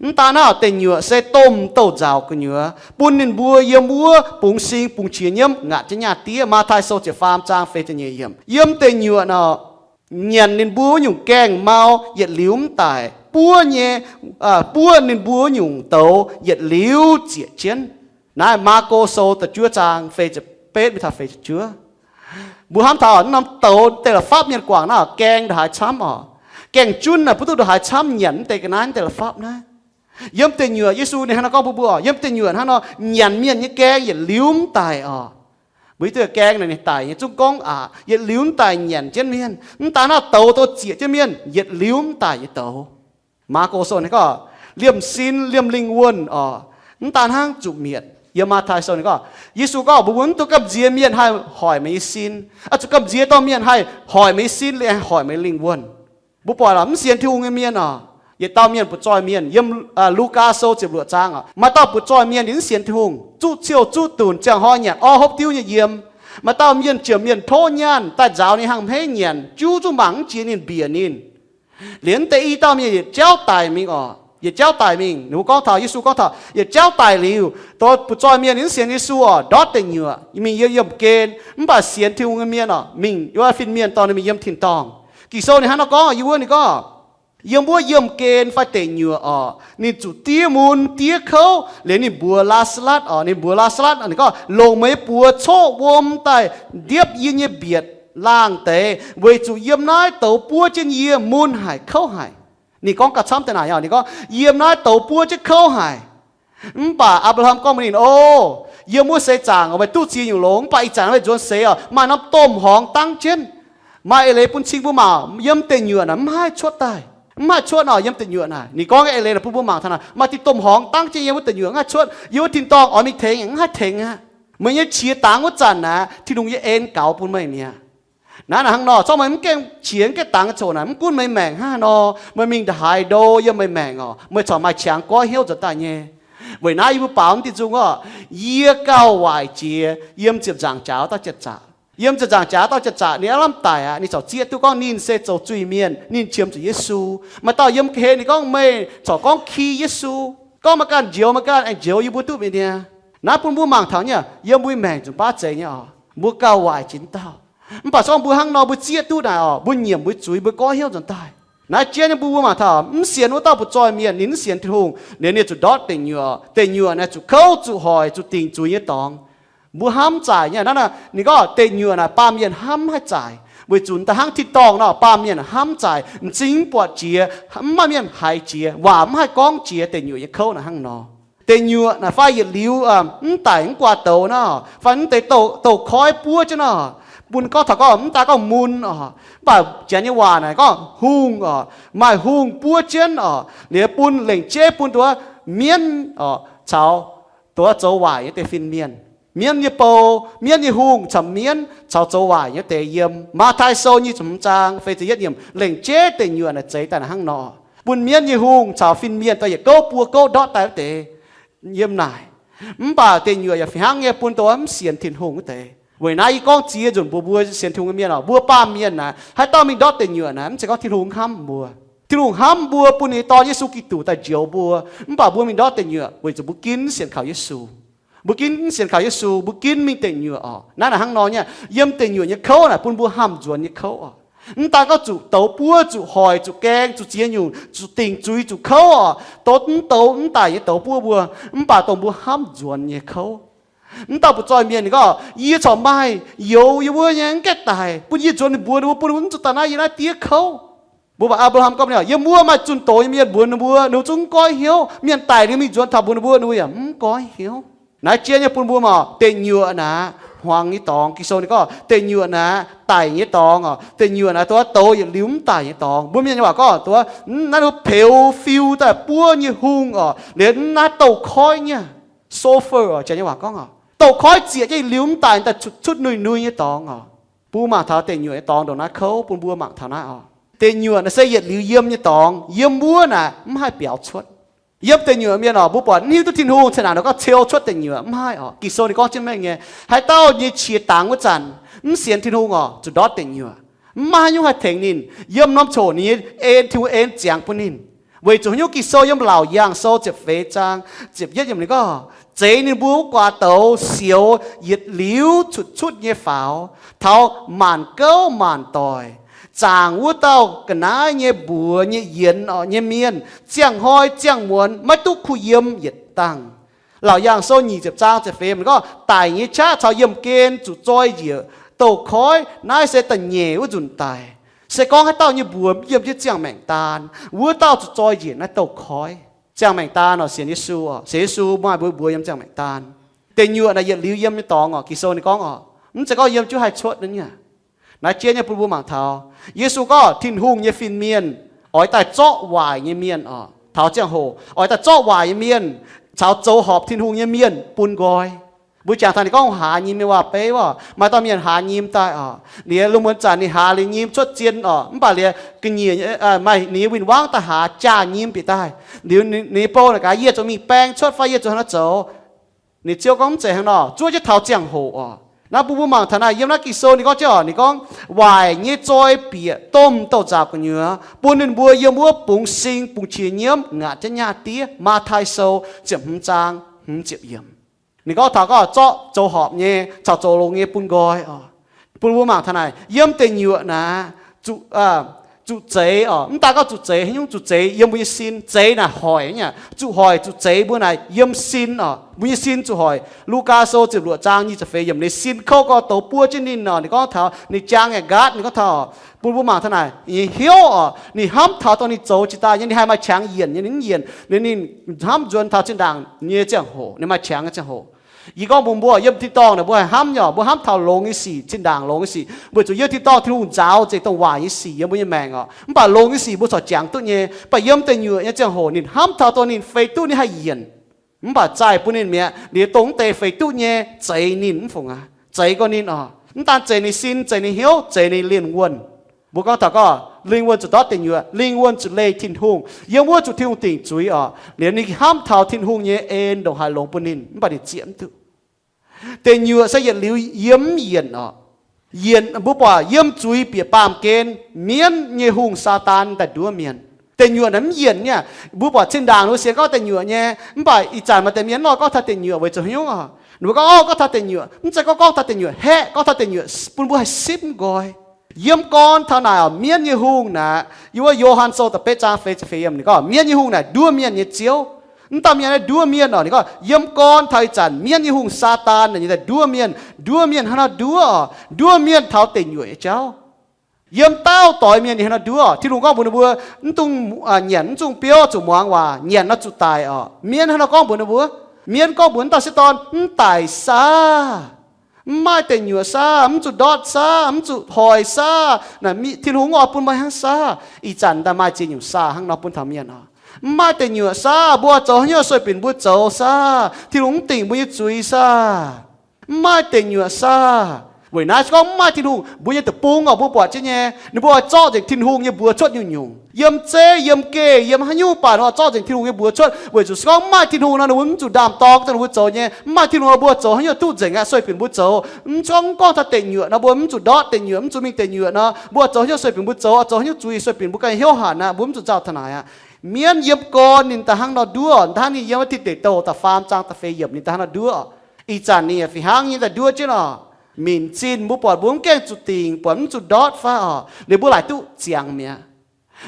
Mv daan naaiv, deic nyuoqc se domh douz-nzauc gu'nyuoz, bun ninh mbuo yiem wuov bungx sing bungx qiex nyiemv ngaatc jienv nyaah diev. Matv^tai Sou ziepc faam zaang feix ziepc nyeic yiemc. Yiem deic nyuoqc naaic, nyanc ninh mbuo wuov nyungc gaengh mau yietc liuz mv daic, buov nyei, buov ninh mbuo wuov nyungc douz yietc liuz zieqc jienv. Naaiv Maako Sou da'juov zaang feix ziepc betv mingh taux feix ziepc juov. Mbuo hnamv taux naaiv norm douz deix la'fapv mienh guangc naaiv oc, gaeng ndongc haaix camv oc. Gaeng-junv naaic mbuo duqv ndongc haaix camv nyanc mv deix ga'naaiv deix la'fapv naaiv. Yiem deic nyuoqc, Yesu ninh hnangv naaiv gorngv bun mbuo oc, yiem deic nyuoqc hnangv nor, nyanc mienh nyei gaeng yietc liuz mv daic oc. Mbuo hiuv duqv gaeng naaic ninh daic nyei zungv gorngv aqc, yietc liuz mv daic nyanc jienv mienh. Mv daan naaiv douz, douz zieqc jienv mienh yietc liuz mv daic nyei douz. Maako Sou ninh gorngv, liemh sin liemh lingh wuonh oc, mv daan hnangv zuqc mietc. Yiem Matv^tai Sou ninh gorngv, Yesu gorngv mbuo mv duqv gamh nziex mienh haih hoic meih nyei sin, zuqc gamh nziex dorh mienh haih hoic meih nyei sin, liemh haih hoic meih lingh wuonh. Mbuo buatc oc, mv sienx Tin-Hungh nyei mienh oc, yietc dauh mienh butv-zoih mienh. Yiem Lugaa Sou ziepc luoqc zaang oc, maaih dauh butv-zoih mienh ninh mv sienx Tin-Hungh, zuqv ciouh zuqv dunc, ziangh hnoi nyanc orv hopv diuv nyei yiem. Maaih dauh mienh jiex mienh tov nyaanh, daaih nzaaux ninh hnangv hmeiv nyanc, juv zungv mangc mv jiex ninh, mbiec ninh. Liuz deix i dauh mienh yietc jauv daic mingh oc, yietc jauv daic mingh. Ninh mbuo gorngv taux, Yesu gorngv taux yietc jauv daic liuz, douz butv-zoih mienh ninh mv sienx Yesu oc, ndortv deic nyuoqc mingh yiem yiemh gen. Mv baac sienx Tin-Hungh nyei mienh oc, mingh wuov fin-mienh dorh ninh mingh yiem tin-dorngh. Ging-Sou ninh hnangv nor gorngv, yiem wuov ninh gorngv, yiem wuov yiemh gen fai deic nyuoqc oc, ninh zuqc diev mun diev kouv. Liuz ninh mbuox Laa^saa^latv oc, ninh mbuox Laa^saa^latv, ninh gorngv, longc meih buoz coqv wuom daaih ndiepv yie nyei mbietc laangh deix, weic zuqc yiem naaiv douz buov jienv yie mun haic kouv haic. Ninh gorngv gauh camv deix naaic oc, ninh gorngv, yiem naaiv douz buov jienv kouv haic. Mv baac Apc^laa^ham gorngv mbuox ninh, o, yiem wuov seix zaangc meih duqv ziex nyungc longx, mv baac ih zanc meih nzuonx seix oc, maaih norm domh horngz dangv jienv. Maaih eix leiz bun cing mbuo mangc, yiem deic nyuoqc naaic mv haih cuotv daaih. Mv haih cuotv oc, yiem deic nyuoqc naaic. Ninh gorngv eix leiz bun mbuo mangc taux naaic, maaih diuh domh horngz dangv jienv yiem wuov deic nyuoqc, mv haih cuotv. Yiem wuov tin-dorngh oix mingh tengx mv haih tengx aqv. Meih nyei qiex dangx wuov zanc naaic, Tin-Hungh nyei en gaux bun meih mi'aqv. Naaiv naaic hnangv nor, corc meih mv gaengh qiex mv gaengh dangx coc naaic, mv gunv meih maengc hnangv haaix nor, meih mingh ndongc haaix ndo yiem meih maengc oc, meih corc maaih qangx goiv hnyouv nzuonx daaih nyei. Weic naaiv yie mbuo baaux mv diuh nzung oc, yie gauh waaic jiex yiem ziepc nzaangc jaax dauh jiex zaqc. Yiem ziepc nzaangc jaax dauh jiex zaqc ninh aav lamh daic aqv. Ninh corc zieqv duqv gorngv ninh se zoux zuiz-mienh, ninh qiemx zuqc Yesu. Maaih dauh yiem ga'hlen ninh gorngv meih corc gorngv ki Yesu. Gorngv maaih ganh njoux, maaih ganh aengx njoux yie mbuo duqv mingh niaa. Naaiv bun mbuo mangc taux nyei, yiem mbuo maengc nzunc baav zeiz nyei oc, mbuo gauh waaic jiex dauh. Mv baac se gorngv mbuo hnangv nor mbuo zieqv duqv naaic oc, mbuo nyiemc mbuo zuiz, mbuo goiv hnyouv nzuonx daaih. Naaiv jien nyei bun mbuo mangc taux mv sienx wuov dauh butv-zoih mienh, ninh mv sienx Tin-Hungh, ninh, ninh zuqc ndortv deic nyuoqc. Deic nyuoqc naaic zuqc kouv, zuqc hoic, zuqc dingc zuiz nyei dorngx. Mbuo hnamv zaaic nyei naaiv, ninh gorngv deic nyuoqc naaic baamh mienh hnamv haih zaaic, weic zuqc da'hnangv tin-dorngh nor, baamh mienh hnamv zaaic, m'zing mv buatc jiex, mv maaih mienh haiz jiex, waac mv haih gorngv jiex deic nyuoqc nyei kouv naaic hnangv nor. Deic nyuoqc naaic fai yietc liuz mv daic mv guaax douz nor, fai mv deix douh koiv buov jienv nor, bun gorngv taux gorngv mv daaih gorngv mun oc, mv baac janx nyei waac naaic gorngv hungh oc, maaih hungh buov jienv oc, liuz bun lengc jeiv bun dongh mienv oc caux dongh zoux waaic nyei deix fin-mienh. Mienv nyei bou, mienv nyei hungh caux mienv caux zoux waaic nyei deix yiem Matv^taai Sou nyic ziepc hmz zaang feix ziepc yietv yiemc lengc jeiv deic nyuoqc naaic zeix daaih naaic hnangv nor, bun mienv nyei hungh caux fin-mienh daaih yietc gouv buo gouv ndortv daaih wuov deix yiem naaic. Mv baac deic nyuoqc yaac fih hnangv nyei bun dongh mv sienx Tin-Hungh wuov deix. Weic naaiv yie gorngv ziex nzunc mbuox mbuo sienx Tin-Hungh nyei mienh oc, mbuo baamh mienh naaic haaix dauh mingh ndortv deic nyuoqc naaic, mv zeiz gorngv Tin-Hungh hnamv mbuo. Tin-Hungh hnamv mbuo bun ninh nyei Dorn Yesu Giduc daaih njoux mbuo, mv baac mbuo mingh ndortv deic nyuoqc weic zuqc mbuo ginv sienx kaux Yesu. Mbuo ginv sienx kaux Yesu, mbuo ginv mingh deic nyuoqc oc. Naaiv naaic hnangv nor nyei, yiem deic nyuoqc nyei kouv naaic bun mbuo hamh nzuonx nyei kouv oc. Mv daan gorngv zuqc douz buov, zuqc hoic, zuqc gaeng, zuqc ziex nyungc, zuqc dingc zuiz, zuqc kouv oc, douz mv douz mv daic nyei douz buov mbuo, mv baac dongh mbuo hamv nzuonx nyei kouv. Mv dauh butv-zoih mienh ninh gorngv, yie corc maaih youz yie wuov nyei mv gaengh daic, bun yie nzuonx ninh mbuox ninh mbuo, bun ninh mbuo mv zuqc daaih naaiv yie naaiv diev kouv. Mbuo mangc Apc^laa^ham gorngv, yiem wuov maaih zunh doz nyei mienh mbuox ninh mbuo, ninh mbuo zungv mv goiv hnyouv. Mienh daic liuz mingh nzuonx taux mbuox ninh mbuo, ninh mbuo yaac mv goiv hnyouv. Naaiv jien nyei bun mbuo mangc deic nyuoqc naaic hmuangx nyei dorngx. Ging-Sou ninh gorngv deic nyuoqc naaic daic nyei dorngx oc. Deic nyuoqc naaic dongh douz yietc liuz mv daic nyei dorngx. Mbuo mienh nyei waac gorngv dongh naaiv ninh mbuo peux fiu daaih buov nyei hungh oc, liuz naaiv douz-koiv nyei sulfur oc, janx nyei waac gorngv oc, douz-koiv zieqc jienv yietc liuz mv daic daaih cuotv cuotv nui nui nyei dorngx oc. Bun mbuo mangc taux deic nyuoqc nyei dorngx ndongc naaiv kouv, bun mbuo mangc taux naaiv oc. Deic nyuoqc naaic se yietc liuz yiem nyei dorngx, yiem wuov naaic mv haih biaux cuotv. Yiem deic nyuoqc mienh oc, mbuo buatc mv hiuv duqv Tin-Hungh cin-ndaangc nor gorngv ceu cuotv deic nyuoqc, mv haih oc. Ging-Sou ninh gorngv jienv mengh nyei, haaix dauh nyei qiex dangx wuov zanc mv sienx Tin-Hungh oc, zuqc ndortv deic nyuoqc. Mv maaih haaix nyungc haih tengx ninh. Yiem norm coc ninh nyei en, Tin-Hungh en ziangx bun ninh. Weic zuqc haaix nyungc? Ging-Sou yiem Laauc Yaangh Sou ziepc feix zaang ziepc yietv yiemc ninh gorngv, zeix ninh mbuo wuov guaax douz sioux yietc liuz cuotv cuotv nyei faaux, taux maanc gouv maanc doic, zaangc wuov dauh ga'naaiv nyei mbuox nyei yienx nyei mienh, ziangh hnoi ziangh muonz maiv duqv kuh yiem yietc dangh. Laauc Yaangh Sou nyic ziepc zaang ziepc feix ninh gorngv, daic nyei qaqv caux yiemh gen zuqc zoi njiec douz-koiv. Naaiv se da'nyeic wuov nzunc daic. Se gorngv haaix dauh nyei mbuox yiem jienv ziangh maengc daan, wuov dauh zuqc zoi njiec naaiv douz-koiv. Ziangh maengc daan oc, sienx Yesu oc, sienx Yesu maaih mbuo mbuox yiem ziangh maengc daan. Deic nyuoqc naaic yietc liuz yiem nyei dorngx oc, Ging-Sou ninh gorngv oc, mv zeiz gorngv yiem jienv haih cuotv naaiv nyei. Naaiv jien nyei bun mbuo mangc taux Yesu gorngv Tin-Hungh nyei fin-mienh oix daaih zorqv waaic nyei mienh oc. Taux ziangh hoc oix daaih zorqv waaic nyei mienh caux zoux horpc Tin-Hungh nyei mienh bun nqoi. Mbuo jangx taux ninh gorngv haaz nyim nyei waac-beiv oc. Maaih dauh mienh haaz nyim daaih oc, liuz lungh muonz zanc ninh haaz liuz nyim cuotv zien oc, mv baac liuz ga'nyiec maaih ninh nyei win-wangv daaih haaz jaa nyim bieqc daaih. Liuz ninh nyei bou naaic gaax, yie zuqc mingh baeng cuotv fai yie zuqc haaix nor zoux? Ninh ziouv gorngv, mv zeiz hnangv nor, zuov jienv taux ziangh hoc oc. Naaiv bun mbuo mangc taux naaiv yiem naaiv Ging-Sou ninh gorngv jienv oc, ninh gorngv, waaic nyei zoi bieqc domh douz-nzauc gu'nyuoz, bun ninh mbuo yiem wuov bungx sing bungx qiex nyiemv ngaatc jienv nyaah diev. Matv^taai Sou ziepc hmz zaang hmz ziepc yiemc. Ninh gorngv taux gorngv zorqv zoux horpc nyei caux zoux longx nyei bun nqoi oc. Bun mbuo mangc taux naaic yiem deic nyuoqc naaic zuqc zeix oc. Mv daan gorngv zuqc zeix, haaix nyungc zuqc zeix? Yiem mbuo nyei sin. Zeix naaic hoic nyei, zuqc hoic zuqc zeix mbuo naaic yiem sin oc. Mbuo nyei sin zuqc hoic. Lugaa Sou ziepc luoqc zaang nyic ziepc feix yiemc, ninh sin kouv gorx douz buov jienv ninh oc. Ninh gorngv taux ninh jaang yaac nqaatv. Ninh gorngv taux bun mbuo mangc taux naaic nyei hnyouv oc, ninh hnamv taux dongh ninh zoux jiex daaih nyei ninh haih maaih qangx yienc nyei, ninh mv yienc, ninh hnamv nzuonx taux zinh ndaangc nyei ziangh hoc, ninh maaih qangx nyei ziangh hoc. Yie gorngv mbuox mbuo, yiem tin-dorngh naaic mbuo haih hnamv nyei oc, mbuo hnamv taux longx nyei sic, zinh ndaangc longx nyei sic, weic zuqc yiem tin-dorngh Tin-Hungh nzaaux nzengc dongh waaic nyei sic yiem mbuo nyei maengc oc. Mv baac longx nyei sic mbuo corc jangx duqv nyei. Mv baac yiem deic nyuoqc nyei ziangh hoc ninh hnamv taux dongh ninh feix duqv ninh haih yienc. Mv baac zaih bun ninh mi'aqv. Liuz dongh mv deix feix duqv nyei zeix ninh mv fungc aqv, zeix gorx ninh oc. Mv daan zeix ninh sin, zeix ninh hnyouv, zeix ninh lingh wuonh. Mbuo gorngv taux gorngv lingh wuonh zuqc ndortv deic nyuoqc, lingh wuonh zuqc leih Tin-Hungh, yiem wuov zuqc Tin-Hungh dingc zuiz oc. Liuz ninh hnamv taux Tin-Hungh nyei en ndongc haaix longx bun ninh, mv baac ninh zieqc mv duqv. Deic nyuoqc se yietc liuz yiem mv yienc oc. Yienc mbuo buatc yiem zuiz bieqc baamh gen mienv nyei hungh, Saadaan, daaih nduov mienh. Deic nyuoqc naaic mv yienc niaa. Mbuo buatc zinh ndaangc ninh mbuo sienx gorngv deic nyuoqc nyei, mv baac ih zanc maaih deix mienh nor gorngv taux deic nyuoqc weic zuqc haaix nyungc oc? Ninh mbuo gorngv, Orv, gorngv taux deic nyuoqc, mv zeiz gorngv, gorngv taux deic nyuoqc haeqv, gorngv taux deic nyuoqc bun mbuo haih sipv nqoi. Yiem gorn taux naaic oc, mienv nyei hungh naaic, yiem wuov Yo^han Sou da'betv zaang feix ziepc feix yiemc ninh gorngv, mienv nyei hungh naaic nduov mienh nyei ziouv. Mv dauh mienh naaiv nduov mienh oc, ninh gorngv, yiem gorn taux ih zanc mienv nyei hungh Saadaan naaic nyei daaih nduov mienh. Nduov mienh hnangv nor nduov oc, nduov mienh taux deic nyuoqc nyei jauv. Yiem dauh doix mienh ninh hnangv nor nduov. Tin-Hungh gorngv mbuox ninh mbuo, mv dungx nyanc mv zungh biouv, zuqc muangx waac, nyanc nor zuqc daic oc. Mienv hnangv nor gorngv mbuox ninh mbuo. Mienv gorngv mbuox wuov dauh sieqv dorn, mv daic saah, mv maaih deic nyuoqc saah, mv zuqc ndortv saah, mv zuqc hoic saah. Naaic Tin-Hungh mv oix bun meih hnangv saah. Ih zanc daaih maaih ziex nyungc saah hnangv nor bun taux mienh oc. Mv maaih deic nyuoqc saah, mbuo zoux haaix nyungc sueih binc mbuo zoux saah, Tin-Hungh mv dingc mbuo nyei zuiz saah. Mv maaih deic nyuoqc saah. Weic naaiv se gorngv mv maaih Tin-Hungh, mbuo nyei deic-bung oc, mbuo buatc jienv nyei, ninh mbuo oix zorqv nzengc Tin-Hungh nyei mbuox cuotv nyungc-nyungc. Yiem zeiv, yiem geh, yiem haaix nyungc baac ninh oix zorqv nzengc Tin-Hungh nyei mbuox cuotv, weic zuqc se gorngv mv maaih Tin-Hungh nor ninh mbuo mv zuqc ndaam-dorng dongh ninh mbuo zoux nyei. Mv maaih Tin-Hungh nor mbuo zoux haaix nyungc duqv nzengc aqv, sueih binc mbuo zoux. Mv gorngv, gorngv taux deic nyuoqc nor mbuo mv zuqc ndortv deic nyuoqc, mv zuqc mingh deic nyuoqc nor, mbuo oix zoux haaix nyungc sueih binc mbuo zoux, oix zoux haaix nyungc zuiz sueih binc mbuo ganh hnyouv hanc aqv, mbuo mv zuqc nzauh taux naaic aqv. Mienv yiem gorn ninh daaih hnangv nor nduov, hnangv ninh yiem wuov Tin Deic Douh da'faam zaang da'feix yiemc ninh daaih hnangv nor nduov. Ih zanc ninh yaac fih hnangv nyei daaih nduov jienv oc. Minc zinh mbuo buatc mbuo mv gaengh zuqc dingc, buatc mv zuqc ndortv fai oc, ninh mbuo laaic duqv ziangx mi'aqv.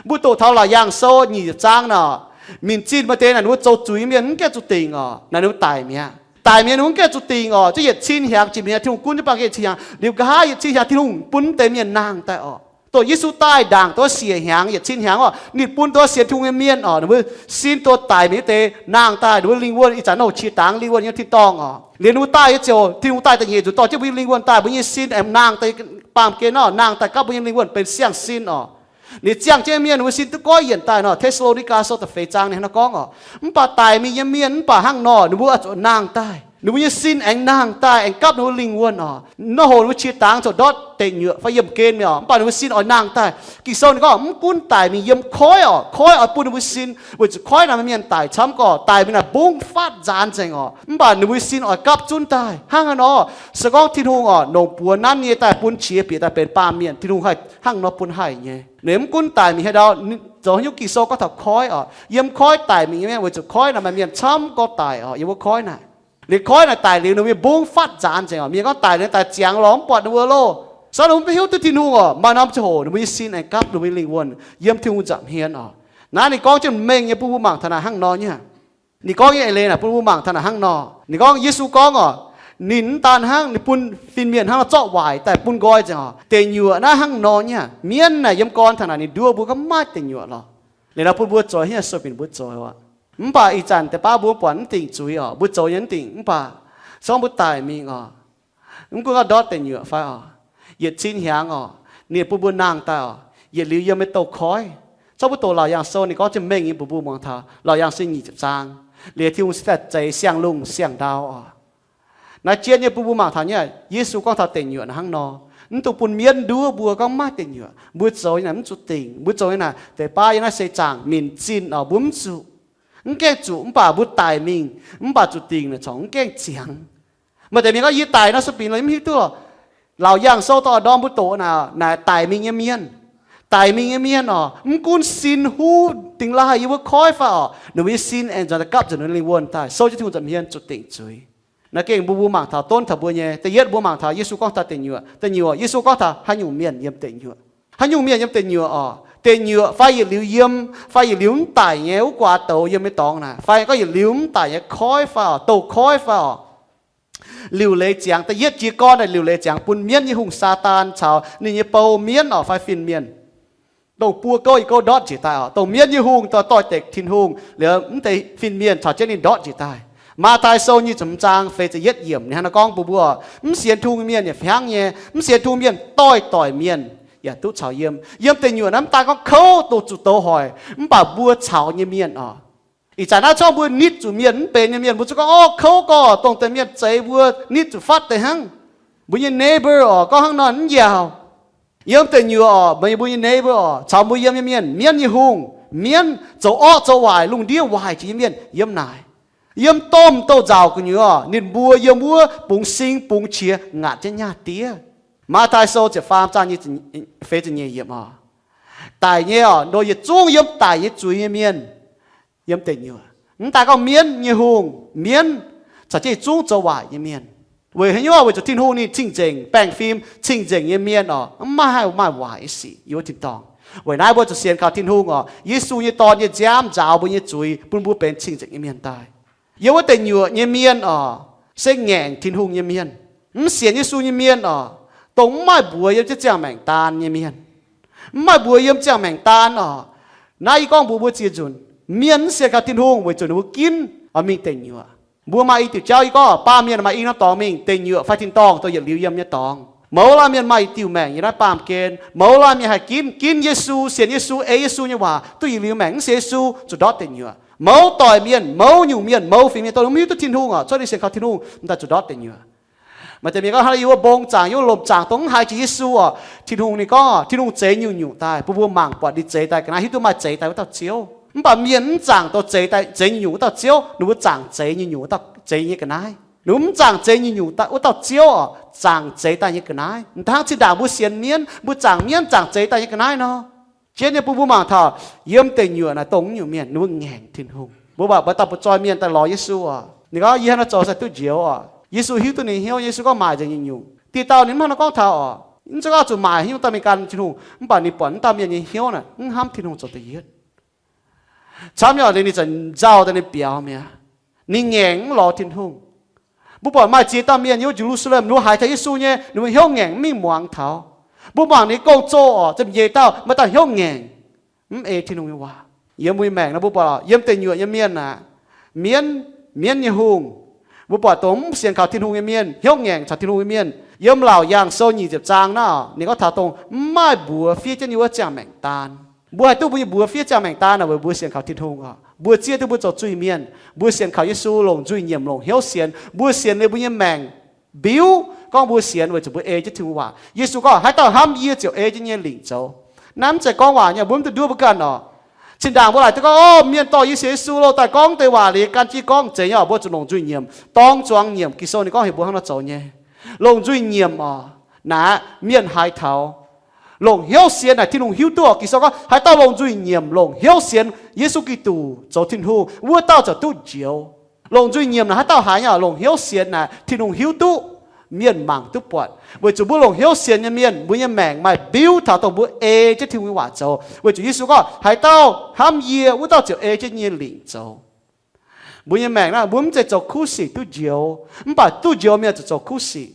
Mbuo doqc taux Laauc Yaangh Sou nyic ziepc zaang nor, minc zinh maaih deix naaic ninh mbuo zoux zuiz mienh mv gaengh zuqc dingc oc, naaic ninh mbuo daic mi'aqv. Daic mienh ninh mbuo mv gaengh zuqc dingc oc, zungv yietc cin hiaangx jiex mi'aqv. Tin-Hungh gunv jienv baamh gen yietc cin hiaangx, liuz nqa'haav yietc cin hiaangx Tin-Hungh bun deix mienh nangh daaih oc. Dongh Yesu daaih ndaangc duqv siec hnyangx, yietc cin hnyangx oc, ninh bun duqv sienx Tin-Hungh nyei mienh oc, ninh mbuo sin duqv daic mingh wuov deix nangh daaih, ninh mbuo lingh wuonh ih zanc nouh qiex dangx lingh wuonh nyei tin-dorngh oc. Liuz ninh mbuo daaih nyei ziouc, Tin-Hungh daaih da'nyeic nzuqc dorh jienv mbuo nyei lingh wuonh daaih, mbuo nyei sin aengx nangh daaih, baamh gen nor nangh daaih gapv mbuo nyei lingh wuonh benx siang-sin oc. Ninh ziangh jienv mienh, ninh mbuo sin duqv goiv yienc daaih nor, Te^saa^lo^ni^gaa Sou da'feix zaang ninh hnangv nor gorngv oc. Mv baac daic mingh nyei mienh mv baac hnangv nor, ninh mbuo zuqc nangh daaih, ninh mbuo nyei sin aengx nangh daaih, aengx gapv ninh mbuo lingh wuonh oc. Naaiv hoc ninh mbuo qiex dangx ziouc ndortv deic nyuoqc fai yiemh gen mi'aqv oc, mv baac ninh mbuo sin oix nangh daaih. Ging-Sou ninh gorngv mv gunv daic mingh yiem koiv oc, koiv oix bun ninh mbuo sin, weic zuqc koiv naaic maaih mienh daic camv gorqv, daic mingh naaic mbungv fatv nzaanx nzengc oc, mv baac ninh mbuo nyei sin oix gapv zunv daaih. Hnangv haaix nor? Se gorngv Tin-Hungh oc, longc buoz nanv nyei daaih bun qiex bieqc daaih benx baamh mienh, Tin-Hungh haih hnangv nor bun haih nyei. Ninh mv gunv daic mingh haaix ndau, zoux haaix nyungc, Ging-Sou gorngv taux koiv oc, yiem koiv daic mingh nyei mienh, weic zuqc koiv naaic maaih mienh camv gorqv daic oc, yiem wuov koiv naaic. Liuz koiv naaic daic liuz ninh mbuo nyei mbungv fatv nzaanx nzengc oc. Mienh gorngv daic liuz daic ziangx lorz mv buatc ninh mbuo loh. Sou ninh mbuo maiv hiuv duqv Tin-Hungh oc, maaih norm ziangh hoc ninh mbuo nyei sin aengx gapv ninh mbuo nyei lingh wuonh yiem Tin-Hungh nza'hmien oc. Naaiv ninh gorngv jienv mengh nyei bun mbuo mangc taux naaic hnangv nor nyei. Ninh gorngv nyei eix leiz naaic bun mbuo mangc taux naaic hnangv nor. Ninh gorngv, Yesu gorngv oc, ninh mv daan hnangv, ninh bun fin-mienh hnangv nor zorqv waaic daaih bun nqoi nzengc oc. Deic nyuoqc naaiv hnangv nor nyei. Mienv naaic yiem gorn taux naaic ninh nduov mbuo gorngv mv maaih deic nyuoqc lorqc. Liuz nor bun mbuo zoux hnyouv sueih binc mbuo zoux oc. Mv baac ih zanc deix baav mbuo buatc mv dingc zuiz oc, mbuo zoux nyei mv dingc, mv baac se gorngv mbuo daic mingh oc, mv gunv gorngv ndortv deic nyuoqc fai oc, yietc cin hnyangx oc, ninh bun mbuo nangh daaih oc, yietc liuz yiem nyei douz-koiv. Zorqv mbuo doqc Laauc Yaangh Sou ninh gorngv jienv mengh nyei bun mbuo muangx taux Laauc Yaangh Sou nyic ziepc zaang. Liuz Tin-Hungh se daaih zeix siang-lungh siang-ndau oc. Naaiv jien nyei bun mbuo mangc taux nyei, Yesu gorngv taux deic nyuoqc naaic hnangv nor. Mv dungx bun mienv nduov mbuo gorngv mv maaih deic nyuoqc. Mbuo zoux nyei naaic mv zuqc dingc, mbuo zoux nyei naaic deix baav yiem naaiv seix zaangc minc zinh oc, mbuo mv zuqc. Mv gaengh zuqc mv baac mbuo daic mingh, mv baac zuqc dingc naaic corc mv gaengh ziangx. Maaih deix mienh gorngv, yie daic nor sueih binc lorqc, yie mv hiuv duqv. Laauc Yaangh Sou dorh ndorm mbuo doqc naaic, naaic daic mingh nyei mienh. Daic mingh nyei mienh oc, mv gunv sin huv dingx laaih yiem wuov koiv fai oc, ninh mbuo nyei sin aengx nzuonx daaih gapv nzengc ninh lingh wuonh daaih, souv jienv Tin-Hungh nza'hmien zuqc dingc zuiz. Naaiv gengh mbuo mbuo mangc taux, donv taux mbuo nyei. Da'yietv mbuo mangc taux Yesu gorngv taux deic nyuoqc. Da'nyeic, Yesu gorngv taux haaix nyungc mienh yiem deic nyuoqc. Haaix nyungc mienh yiem deic nyuoqc oc? Deic nyuoqc fai yietc liuz yiem fai yietc liuz mv daic nyei wuov guaax douz yiem nyei dorngx naaic, fai gorngv yietc liuz mv daic nyei koiv fai oc, douz-koiv fai oc. Liuc leiz ziangx, da'yietv jiez gorn naaic liuc leiz ziangx bun mienv nyei hungh Saadaan caux ninh nyei bou mienv oc fai fin-mienh, dongh buo gouv yietc gouv ndortv njiec daaih oc. Dongh mienv nyei hungh doix-dekc Tin-Hungh liuz, mv deix fin-mienh caux jienv ninh ndortv njiec daaih. Matv^taai Sou nyic ziepc hmz zaang feix ziepc yietv yiemc ninh hnangv nor gorngv mbuox mbuo, mv sienx Tin-Hungh mienh yaac fih hnangv nyei. Mv sienx Tin-Hungh mienh doix-doix mienh yaac duqv caux yiem. Yiem deic nyuoqc naaiv mv daan gorngv kouv dongh zuqc douz hoic, mv baac mbuo caux nyei mienh oc. Ih zanc naaiv corc mbuo nitv zuqc mienh mv benx nyei mienh, mbuo zungv gorngv, orv, kouv gorqv dongh deix mienh zeix mbuo, nitv zuqc fatv deix hnangv. Mbuo nyei neighbor oc, gorngv hnangv nor mv njaaux. Yiem deic nyuoqc oc, meih mbuo nyei neighbor oc, caux mbuo yiem nyei mienh, mienv nyei hungh, mienv zoux orqv zoux waaic, lungh ndiev waaic jiex nyei mienh yiem naaic. Yiem domh douz nzauc gu'nyuoz, ninh mbuo yiem wuov bungx sing bungx qiex ngaatc jienv nyaah diev. Matv^taai Sou ziepc faam zaang feix ziepc nyeic yiemc oc. Daic nyei oc, ndoh yietc zungv yiem daic nyei zuiz nyei mienh yiem deic nyuoqc. Mv daaih gorngv mienv nyei hungh, mienv caux jienv yietc zungv zoux waaic nyei mienh. Weic haaix nyungc? Weic zuqc Tin-Hungh ninh cing-nzengc, baengh fim cing-nzengc nyei mienh oc, mv maaih haih maaih waaic nyei sic yiem wuov tin-dorngh. Weic naaiv mbuo zuqc sienx kaux Tin-Hungh oc, Yesu nyei Dorn nyei nziaamv nzaaux mbuo nyei zuiz, bun mbuo benx cing-nzengc nyei mienh daaih. Yiem wuov deic nyuoqc nyei mienh oc, se ngaengc Tin-Hungh nyei mienh. Mv sienx Yesu nyei mienh oc, dongh mv maaih mbuox yiem jienv ziangh maengc daan nyei mienh, mv maaih mbuox yiem ziangh maengc daan oc. Naaiv yie gorngv mbuox mbuo ziex nzunc, mienh mv sienx kaux Tin-Hungh weic zuqc ninh mbuo ginv oix mingh deic nyuoqc. Mbuo maaih i diuc jauv, yie gorngv baamh mienh maaih i norm dorngx mingh deic nyuoqc fai tin-dorngh dongh yietc liuz yiem nyei dorngx. Mouz laanh mienh maaih i diuc maengc yiem naaiv baamh gen. Mouz laanh mienh haih ginv, ginv Yesu, sienx Yesu, ei Yesu nyei waac duqv yietc liuz maengc, mv sienx Yesu zuqc ndortv deic nyuoqc. Mouz doic mienh, mouz nyungc mienh, mouz fingx mienh dongh mv hiuv duqv Tin-Hungh oc, cuotv liuz sienx kaux Tin-Hungh m'daaih zuqc ndortv deic nyuoqc. Maaih deix mienh gorngv, hnangv yie wuov mbong zaangc, yie wuov lomc zaangc dongh mv haiz jiex Yesu oc. Tin-Hungh ninh gorngv, Tin-Hungh zeix nyungc-nyungc daaih bun mbuo mangc buatc ninh zeix daaih ga'naaiv, hiuv duqv maaih zeix daaih wuov dauh Ziouv. Mv baac mienh mv zaangc dongh zeix daaih, zeix nyungc-nyungc wuov dauh Ziouv, ninh mbuo zaangc zeix nyungc-nyungc wuov dauh, zeix nyei ga'naaiv. Ninh mbuo mv zaangc zeix nyungc-nyungc wuov dauh Ziouv oc, zaangc zeix daaih nyei ga'naaiv. M'daaih hnangv zinh ndaangc mbuo sienx mienv, mbuo zaangc mienv zaangc zeix daaih nyei ga'naaiv nor. Jiex nyei bun mbuo mangc taux yiem deic nyuoqc naaic dongh nyungc mienh ninh mbuo ngaengc Tin-Hungh. Mbuo mangc buatc dauh butv-zoih mienh daaih lorz Yesu oc. Ninh gorngv, Yie hnangv naaiv zoux se duqv njoux oc. Yesu hiuv duqv ninh hnyouv, Yesu gorngv, Maaic nzengc nyungc-nyungc. Dieh dauh ninh mv hnangv naaiv gorngv taux oc, mv zeiz gorngv zuqc maaic haaix nyungc daaih mingh gan Tin-Hungh, mv baac ninh buatc naaiv dauh mienh nyei hnyouv naaic mv hnamv Tin-Hungh zoux da'yietv. Camv nyei oc, ninh zanc nzauh daaih ninh biaux mi'aqv. Ninh ngaengc mv lorz Tin-Hungh. Mbuo buatc maaih ziex dauh mienh yiem Ye^lu^saa^lem, ninh mbuo haiz taux Yesu nyei, ninh mbuo hnyouv ngaengc mv mingh muangx taux. Mbuo mangc ninh gong-zoh oc, ziepc nyeic dauh maaih dauh hnyouv ngaengc, mv ei Tin-Hungh nyei waac. Yiem mbuo nyei maengc nor mbuo buatc oc, yienh deic nyuoqc nyei mienh aeqv, mienv, mienv nyei hungh, mbuo buatc dongh mv sienx kaux Tin-Hungh nyei mienh, hnyouv ngaengc caux Tin-Hungh nyei mienh. Yiem Laauc Yaangh Sou nyic ziepc zaang naaiv, ninh gorngv taux dongh mv maaih mbuox fiev jienv yie wuov ziangh maengc daan. Mbuo haih duqv mbuo nyei mbuox fiev ziangh maengc daan naaic weic mbuo sienx kaux Tin-Hungh oc. Mbuo zieqv duqv mbuo zoux zuiz-mienh, mbuo sienx kaux Yesu longc nzuih nyiemc longc hnyouv sienx, mbuo sienx liuz mbuo nyei maengc biuv gorngv mbuo sienx weic zuqc mbuo ei jienv Tin-Hungh waac. Yesu gorngv, haaix dauh hnamv yie ziouc ei jienv nyei lingc zoux. Naaiv mv zeiz gorngv waac nyei, mbuo mv dungx nduov mbuo ganh oc. Zinh ndaangc mbuo laaic duqv gorngv, Ov, mienh dorh yie sienx Yesu loh, daaih gorngv deix waac liuz gan jienv gorngv zeiz nyei oc, mbuo zuqc longc nzuih nyiemc, dorng zuangx nyiemc. Ging-Sou ninh gorngv heuc mbuo hnangv nor zoux nyei. Longc nzuih nyiemc oc, naaic mienh haiz taux. Longc hnyouv sienx naaic Tin-Hungh hiuv duqv oc. Ging-Sou gorngv haaix dauh longc nzuih nyiemc longc hnyouv sienx Yesu Giduc zoux Tin-Hungh, wuov dauh ziouc duqv njoux. Longc nzuih nyiemc naaic haaix dauh haiz nyei oc? Longc hnyouv sienx naaic Tin-Hungh hiuv duqv, mienh mangc duqv buatc. Weic zuqc mbuo longc hnyouv sienx nyei mienh, mbuo nyei maengc maaih biuv taux dongh mbuo ei jienv Tin-Hungh nyei waac zoux. Weic zuqc Yesu gorngv, haaix dauh hnamv yie, wuov dauh ziouc ei jienv nyei lingc zoux. Mbuo nyei maengc naaiv, mbuo mv zeiz zoux kuv sic duqv njoux, mv baac duqv njoux mienh zuqc zoux kuv sic.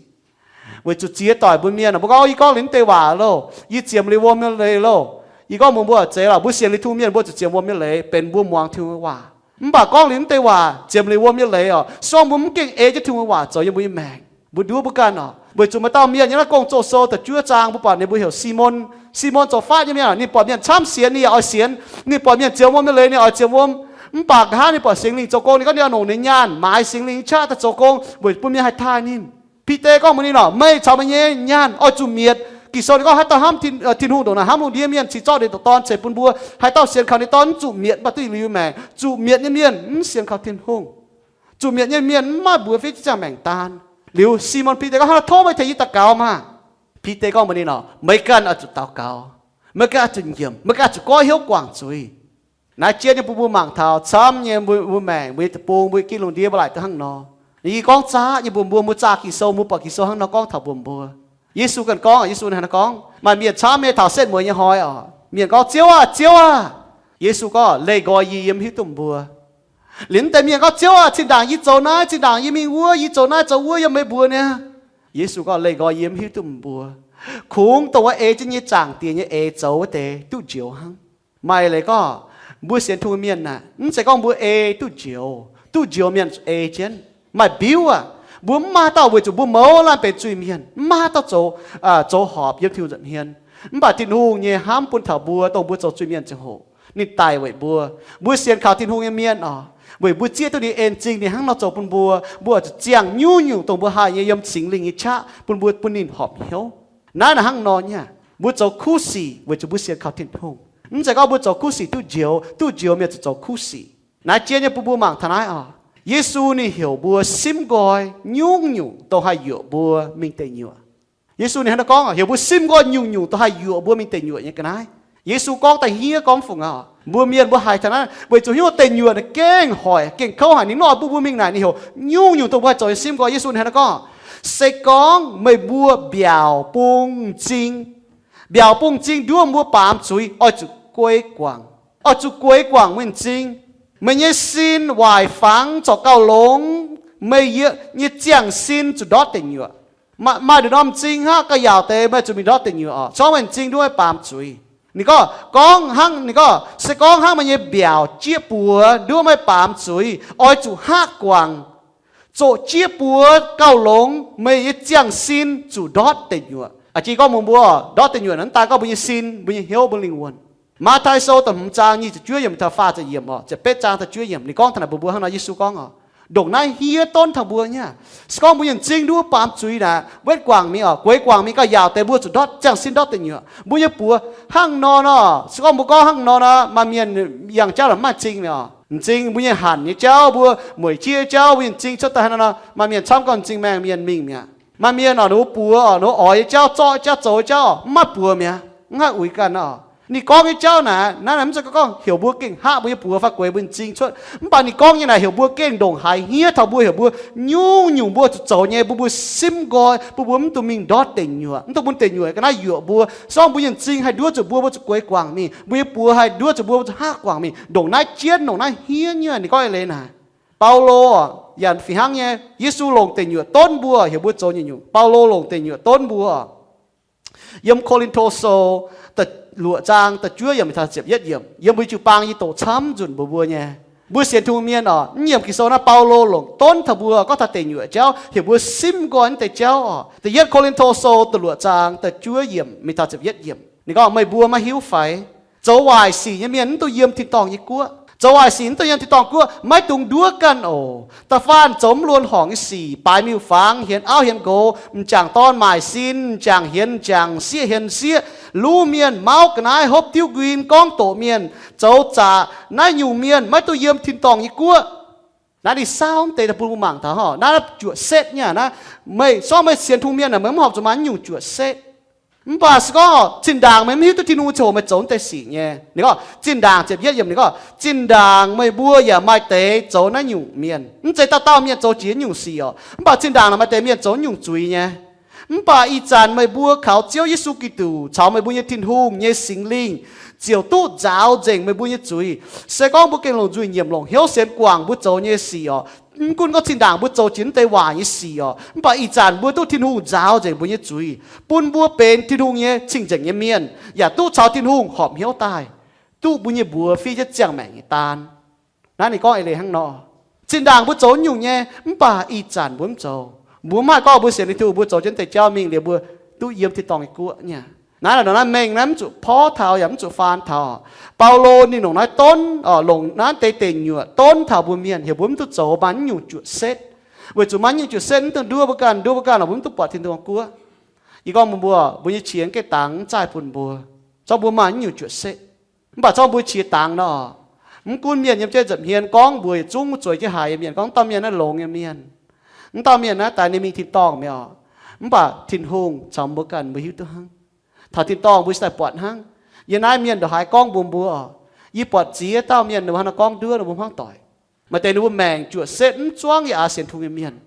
Weic zuqc ziex doic mbuo mienh, mbuo gorngv, Yie gorngv liuz naaiv deix waac loh, yie ziemx liuz wuom nyei leiz loh, yie gorngv mbuox mbuo oc, zeiz lorqc, mbuo sienx liuz Tin-Hungh mienh mbuo zuqc ziemx wuom nyei leiz, benx mbuo muangx Tin-Hungh nyei waac. Mv baac gorngv liuz naaiv deix waac, ziemx liuz wuom nyei leiz oc, se gorngv mbuo mv gengh ei jienv Tin-Hungh nyei waac zoux yiem mbuo nyei maengc, mbuo nduov mbuo ganh oc. Weic zuqc maaih dauh mienh yiem naaiv Gong-Zoh sou da'juov zaang mbuo buatc ninh mbuo heuc Simon. Simon zoux faatv nyei mienh oc. Ninh buatc mienh camv sienx, ninh yaac oix sienx. Ninh buatc mienh ziemx wuom nyei leiz, ninh oix ziemx wuom. Mv baac nqa'haav ninh buatc Singx Lingh zoux gong, ninh gorngv ninh oix longc ninh nyaanh maaiz Singx Lingh nyei qaqv daaih zoux gong weic bun mienh haih taaih ninh. Bide gorngv mbuox ninh oc, Meih caux meih nyei nyaanh oix zuqc mietc. Ging-Sou ninh gorngv haaix dauh hnamv Tin-Hungh ndongc naaic hnamv lungh ndiev mienh, cingx zorqv ninh nyei Dorn ceix bun mbuo. Haaix dauh sienx kaux ninh Dorn mv zuqc mietc, mv baac duqv yietc liuz maengc. Zuqc mietc nyei mienh mv sienx kaux Tin-Hungh. Zuqc mietc nyei mienh mv maaih mbuox fiev jienv ziangh maengc daan. Liuz Simon Bide gorngv, Hnangv naaiv tov meih tengx yie daux gaux maah! Bide gorngv mbuox ninh oc, Meih ganh oix zuqc daux gaux. Meih ganh oix zuqc nyiemc. Meih ganh oix zuqc goiv hnyouv guangc zuiz. Naaiv jiex nyei bun mbuo mangc taux camv nyei mbuo, mbuo maengc, mbuo nyei deic-bung, mbuo nyei ginv lungh ndiev mbuo laaic duqv hnangv nor. Yie gorngv zaqc nyei mbuox mbuo, mbuo zaah Ging-Sou, mbuo buatc Ging-Sou hnangv nor gorngv taux mbuox mbuo. Yesu ganh gorngv, Yesu ninh hnangv nor gorngv, maaih mienh camv nyei taux setv mueiz nyei hnoi oc, mienh gorngv, Ziouv aah! Ziouv aah! Yesu gorngv, Leih nqoi yie, yie mv hiuv duqv mbuo. Liuz naaiv deix mienh gorngv, Ziouv aah! Zinh ndaangc yie zoux naaiv, zinh ndaangc yie mingh wuov, yie zoux naaiv zoux wuov, yiem meih mbuox niaa. Yesu gorngv, Leih nqoi yie, yie mv hiuv duqv mbuo. Kungx dongh wuov ei jienv nyei Zaangc Diex nyei eix zoux wuov deix duqv njoux hnangv. Maaih leiz gorngv, mbuo sienx Tin-Hungh mienh aah, mv zeiz gorngv mbuo ei duqv njoux. Duqv njoux mienh zuqc ei jienv. Maaih biuv aah, mbuo mv maaih haaix dauh weic zuqc mbuo mouz laanh benx zuiz-mienh, mv maaih haaix dauh zoux, zoux horpc yiem Tin-Hungh nza'hmien. Mv baac Tin-Hungh nyei hnamv bun taux mbuo, dongh mbuo zoux zuiz-mienh ziangh hoc, ninh daic weic mbuo. Mbuo sienx kaux Tin-Hungh nyei mienh oc, weic mbuo zieqv duqv ninh en zingh ninh hnangv nor zoux bun mbuo, mbuo oix zuqc ziangh nyungc-nyungc dongh mbuo haih nyei yiem Singx Lingh nyei qaqv bun mbuo, bun ninh horpc hnyouv. Naaiv naaic hnangv nor nyei, mbuo zoux kuv sic weic zuqc mbuo sienx kaux Tin-Hungh. Mv zeiz gorngv mbuo zoux kuv sic duqv njoux, duqv njoux mienh zuqc zoux kuv sic. Naaiv jiex nyei bun mbuo mangc taux naaiv oc. Yesu ninh heuc mbuo simv nqoi nyungc-nyungc dongh haih yuoqc mbuo mingh deic nyuoqc. Yesu ninh hnangv naaiv gorngv, heuc mbuo simv nqoi nyungc-nyungc dongh haih yuoqc mbuo mingh deic nyuoqc nyei ga'naaiv. Yesu gorngv daaih hniev gorngv fungc aqv. Mbuo mienh mbuo haiz taux naaiv weic zuqc hiuv deic nyuoqc naaiv gengh hoic, gengh kouv haic. Ninh mv oix bun mbuo mingh naaic, ninh heuc nyungc-nyungc dongh mbuo haih zoux nyei simv nqoi. Yesu ninh hnangv naaiv gorngv, se gorngv meih mbuo mbiaauc bung m'zing, mbiaauc bung m'zing nduov mbuo baamz zuiz, oix zuqc guei guangc. Oix zuqc guei guangc meih m'zing. Meih nyei sin waaic fangx corc gauh longx, meih nyei ziangh sin zuqc ndortv deic nyuoqc. Maaih nduqc norm m'zing hnangv gauh yaauc deix, meih zuqc mingh ndortv deic nyuoqc oc. Se gorngv meih m'zing nduov meih baamz zuiz. Ninh gorngv, gorngv hnangv, ninh gorngv, se gorngv hnangv meih nyei mbiaauc jieqv buoz nduov meih baamz zuiz, oix zuqc haav guangc, zoqc jieqv buoz gauh longx, meih nyei ziangh sin zuqc ndortv deic nyuoqc. Aa, jiex gorngv mbuox mbuo, ndortv deic nyuoqc naaiv mv daan gorngv mbuo nyei sin, mbuo nyei hnyouv, mbuo lingh wuonh. Matv^taai Sou da'hmz zaang nyic ziepc juov yiemc taux faah ziepc yiemc oc, ziepc betv zaang da'juov yiemc, ninh gorngv taux naaic mbuox mbuo hnangv nor, Yesu gorngv oc, ndongc naaiv hniev donv taux mbuo nyei. Se gorngv mbuo nyei m'zing nduov baamz zuiz naaic, wetv guangc mingh oc, gueix guangc mingh gauh yaauc deix, mbuo zuqc ndortv ziangh sin ndortv deic nyuoqc. Mbuo nyei buoz hnangv nor nor, se gorngv mbuo gorngv hnangv nor nor, maaih mienh yangh jauv naaic mv maaih m'zing mi'aqv oc. M'zing mbuo nyei hanc nyei jauv, mbuo mueic jieqv nyei jauv, mbuo nyei m'zing cuotv daaih hnangv nor, maaih mienh camv gorngv m'zing maengh mienh mingh mi'aqv. Maaih mienh oc, ninh mbuo buoz oc, ninh mbuo oix nyei jauv, zorqv nyei jauv, zoux nyei jauv oc, mv maaih buoz mi'aqv, mv haih uix ganh oc. Ninh gorngv nyei jauv naaic, naaiv mv zeiz gorngv heuc mbuo gengh haav mbuo nyei buoz fai gueix mbuo nyei m'zing cuotv. Mv baac ninh gorngv nyei naaic heuc mbuo gengh ndongc haaix hniev taux mbuo, heuc mbuo nyungc-nyungc mbuo zuqc zoux nyei, bun mbuo simv nqoi, bun mbuo mv dungx mingh ndortv deic nyuoqc, mv dungx bun deic nyuoqc ga'naaiv yuoqc mbuo. Se gorngv mbuo nyei m'zing haih nduov zuqc mbuo, mbuo zuqc gueix guangc mingh. Mbuo nyei buoz haih nduov zuqc mbuo, mbuo zuqc haav guangc mingh. Ndongc naaiv jienv, ndongc naaiv hniev nyei. Ninh gorngv eix leiz naaic, Baulo yaac fih hnangv nyei. Yesu longc deic nyuoqc donv mbuo, heuc mbuo zoux nyungc-nyungc. Baulo longc deic nyuoqc donv mbuo. Yiem Ko^lin^to Sou da'luoqc zaang da'juov yiemc taux ziepc yietv yiemc, yiem mbuo jiu-baang yie doqc camv nzunc mbuox mbuo nyei. Mbuo sienx Tin-Hungh mienh oc, mv nyiemc Ging-Sou naaiv, Baulo longc donv taux mbuo gorngv taux deic nyuoqc jauv, heuc mbuo simv nqoi naaiv deix jauv oc. Da'yietv Ko^lin^to Sou da'luoqc zaang da'juov yiemc mingh taux ziepc yietv yiemc, ninh gorngv, meih mbuo maiv hiuv fai? Zoux waaic sic nyei mienh mv dungx yiem tin-dorngh nyei guoqv. Zoux waaic sic mv dungx yiem tin-dorngh guoqv, maiv dungx nduov ganh oc. Da'faanh zoux mv luonx horngc nyei sic, baaix miuc-fangx, hienx auv hienx nqox, m'jangc dorn maaic sin, m'jangc hienx m'jangc, sieqv hienx sieqv, luv mienh, mauv ga'naaiv, hopv diuv nquin, gorngv doqc mienh, zoux zaqc, naaiv nyungc mienh maiv dungx yiem tin-dorngh nyei guoqv. Naaiv ninh saauv mv deix daaih bun mbuo mangc taux, naaiv juoqc setv nyei naaiv. Meih, se gorngv meih sienx Tin-Hungh mienh aah, meih mv horpc zuqc maaih naaiv nyungc juoqc setv. Mv baac se gorngv zinh ndaangc meih mv hiuv duqv Tin-Hungh ziouc meih zoux mv deix sic nyei. Ninh gorngv zinh ndaangc ziepc yietv yiemc ninh gorngv, zinh ndaangc meih mbuo yaac maaih deix zoux naaiv nyungc mienh. Mv zeiz dauh dauh mienh zoux jiex nyungc sic oc. Mv baac zinh ndaangc naaic maaih deix mienh zoux nyungc zuiz nyei. Mv baac ih zanc meih mbuo kaux Ziouv Yesu Giduc caux meih mbuo nyei Tin-Hungh nyei Singx Lingh ziouc duqv nzaaux nzengc meih mbuo nyei zuiz. Se gorngv mbuo gengh longc nzuih nyiemc, longc hnyouv sienx guangc mbuo zoux nyei sic oc, mv gunv gorngv zinh ndaangc mbuo zoux jiex mv deix waac nyei sic oc, mv baac ih zanc mbuo duqv Tin-Hungh nzaaux nzengc mbuo nyei zuiz, bun mbuo benx Tin-Hungh nyei cing-nzengc nyei mienh, yaac duqv caux Tin-Hungh horpc hnyouv daaih, duqv mbuo nyei mbuox fiev jienv ziangh maengc nyei daan. Naaiv ninh gorngv eix leiz hnangv nor. Zinh ndaangc mbuo zoux nyungc nyei, mv baac ih zanc mbuo mv zoux. Mbuo mv haih gorngv mbuo sienx Tin-Hungh mbuo zoux jienv deix jauv mingh liuz mbuo duqv yiem tin-dorngh nyei guoqv nyei. Naaiv naaic, naaiv mengh naaiv mv zuqc porv taux yaac mv zuqc faan taux. Baulo ninh longc naaiv donv, longc naaiv deix deic nyuoqc donv taux mbuo mienh, heuc mbuo mv duqv zoux maaih naaiv nyungc juoqc setv. Weic zuqc maaih naaiv nyungc juoqc setv mv dungx nduov mbuo ganh, nduov mbuo ganh lorqc mbuo mv duqv buatc Tin-Dorngh guoqv. Yie gorngv mbuo, mbuo nyei qiex mv gaengh dangx mv zaaih bun mbuo, zorqv mbuo maaih naaiv nyungc juoqc setv. Mv baac zorqv mbuo qiex dangx nor, mv gunv mienh yiem jienv nza'hmien gorngv mbuox yietc zungv zueiz jienv haiz nyei mienh gorngv, mv dauh mienh naaiv longx nyei mienh, mv dauh mienh naaiv daaih ninh mingh tin-dorngh mi'aqv. Mv baac Tin-Hungh caux mbuo ganh mbuo hiuv duqv hnangv. Taux tin-dorngh mbuo cingx daaih buatc hnangv. Yiem naaiv mienh ndongc haaix gorngv mbuox mbuo oc, yie buatc ziex dauh mienh ninh mbuo hnangv nor gorngv nduov ninh mbuo hmuangv doic. Maaih deix ninh mbuo maengc juoqc setv mv zuangv yaac sienx Tin-Hungh nyei mienh.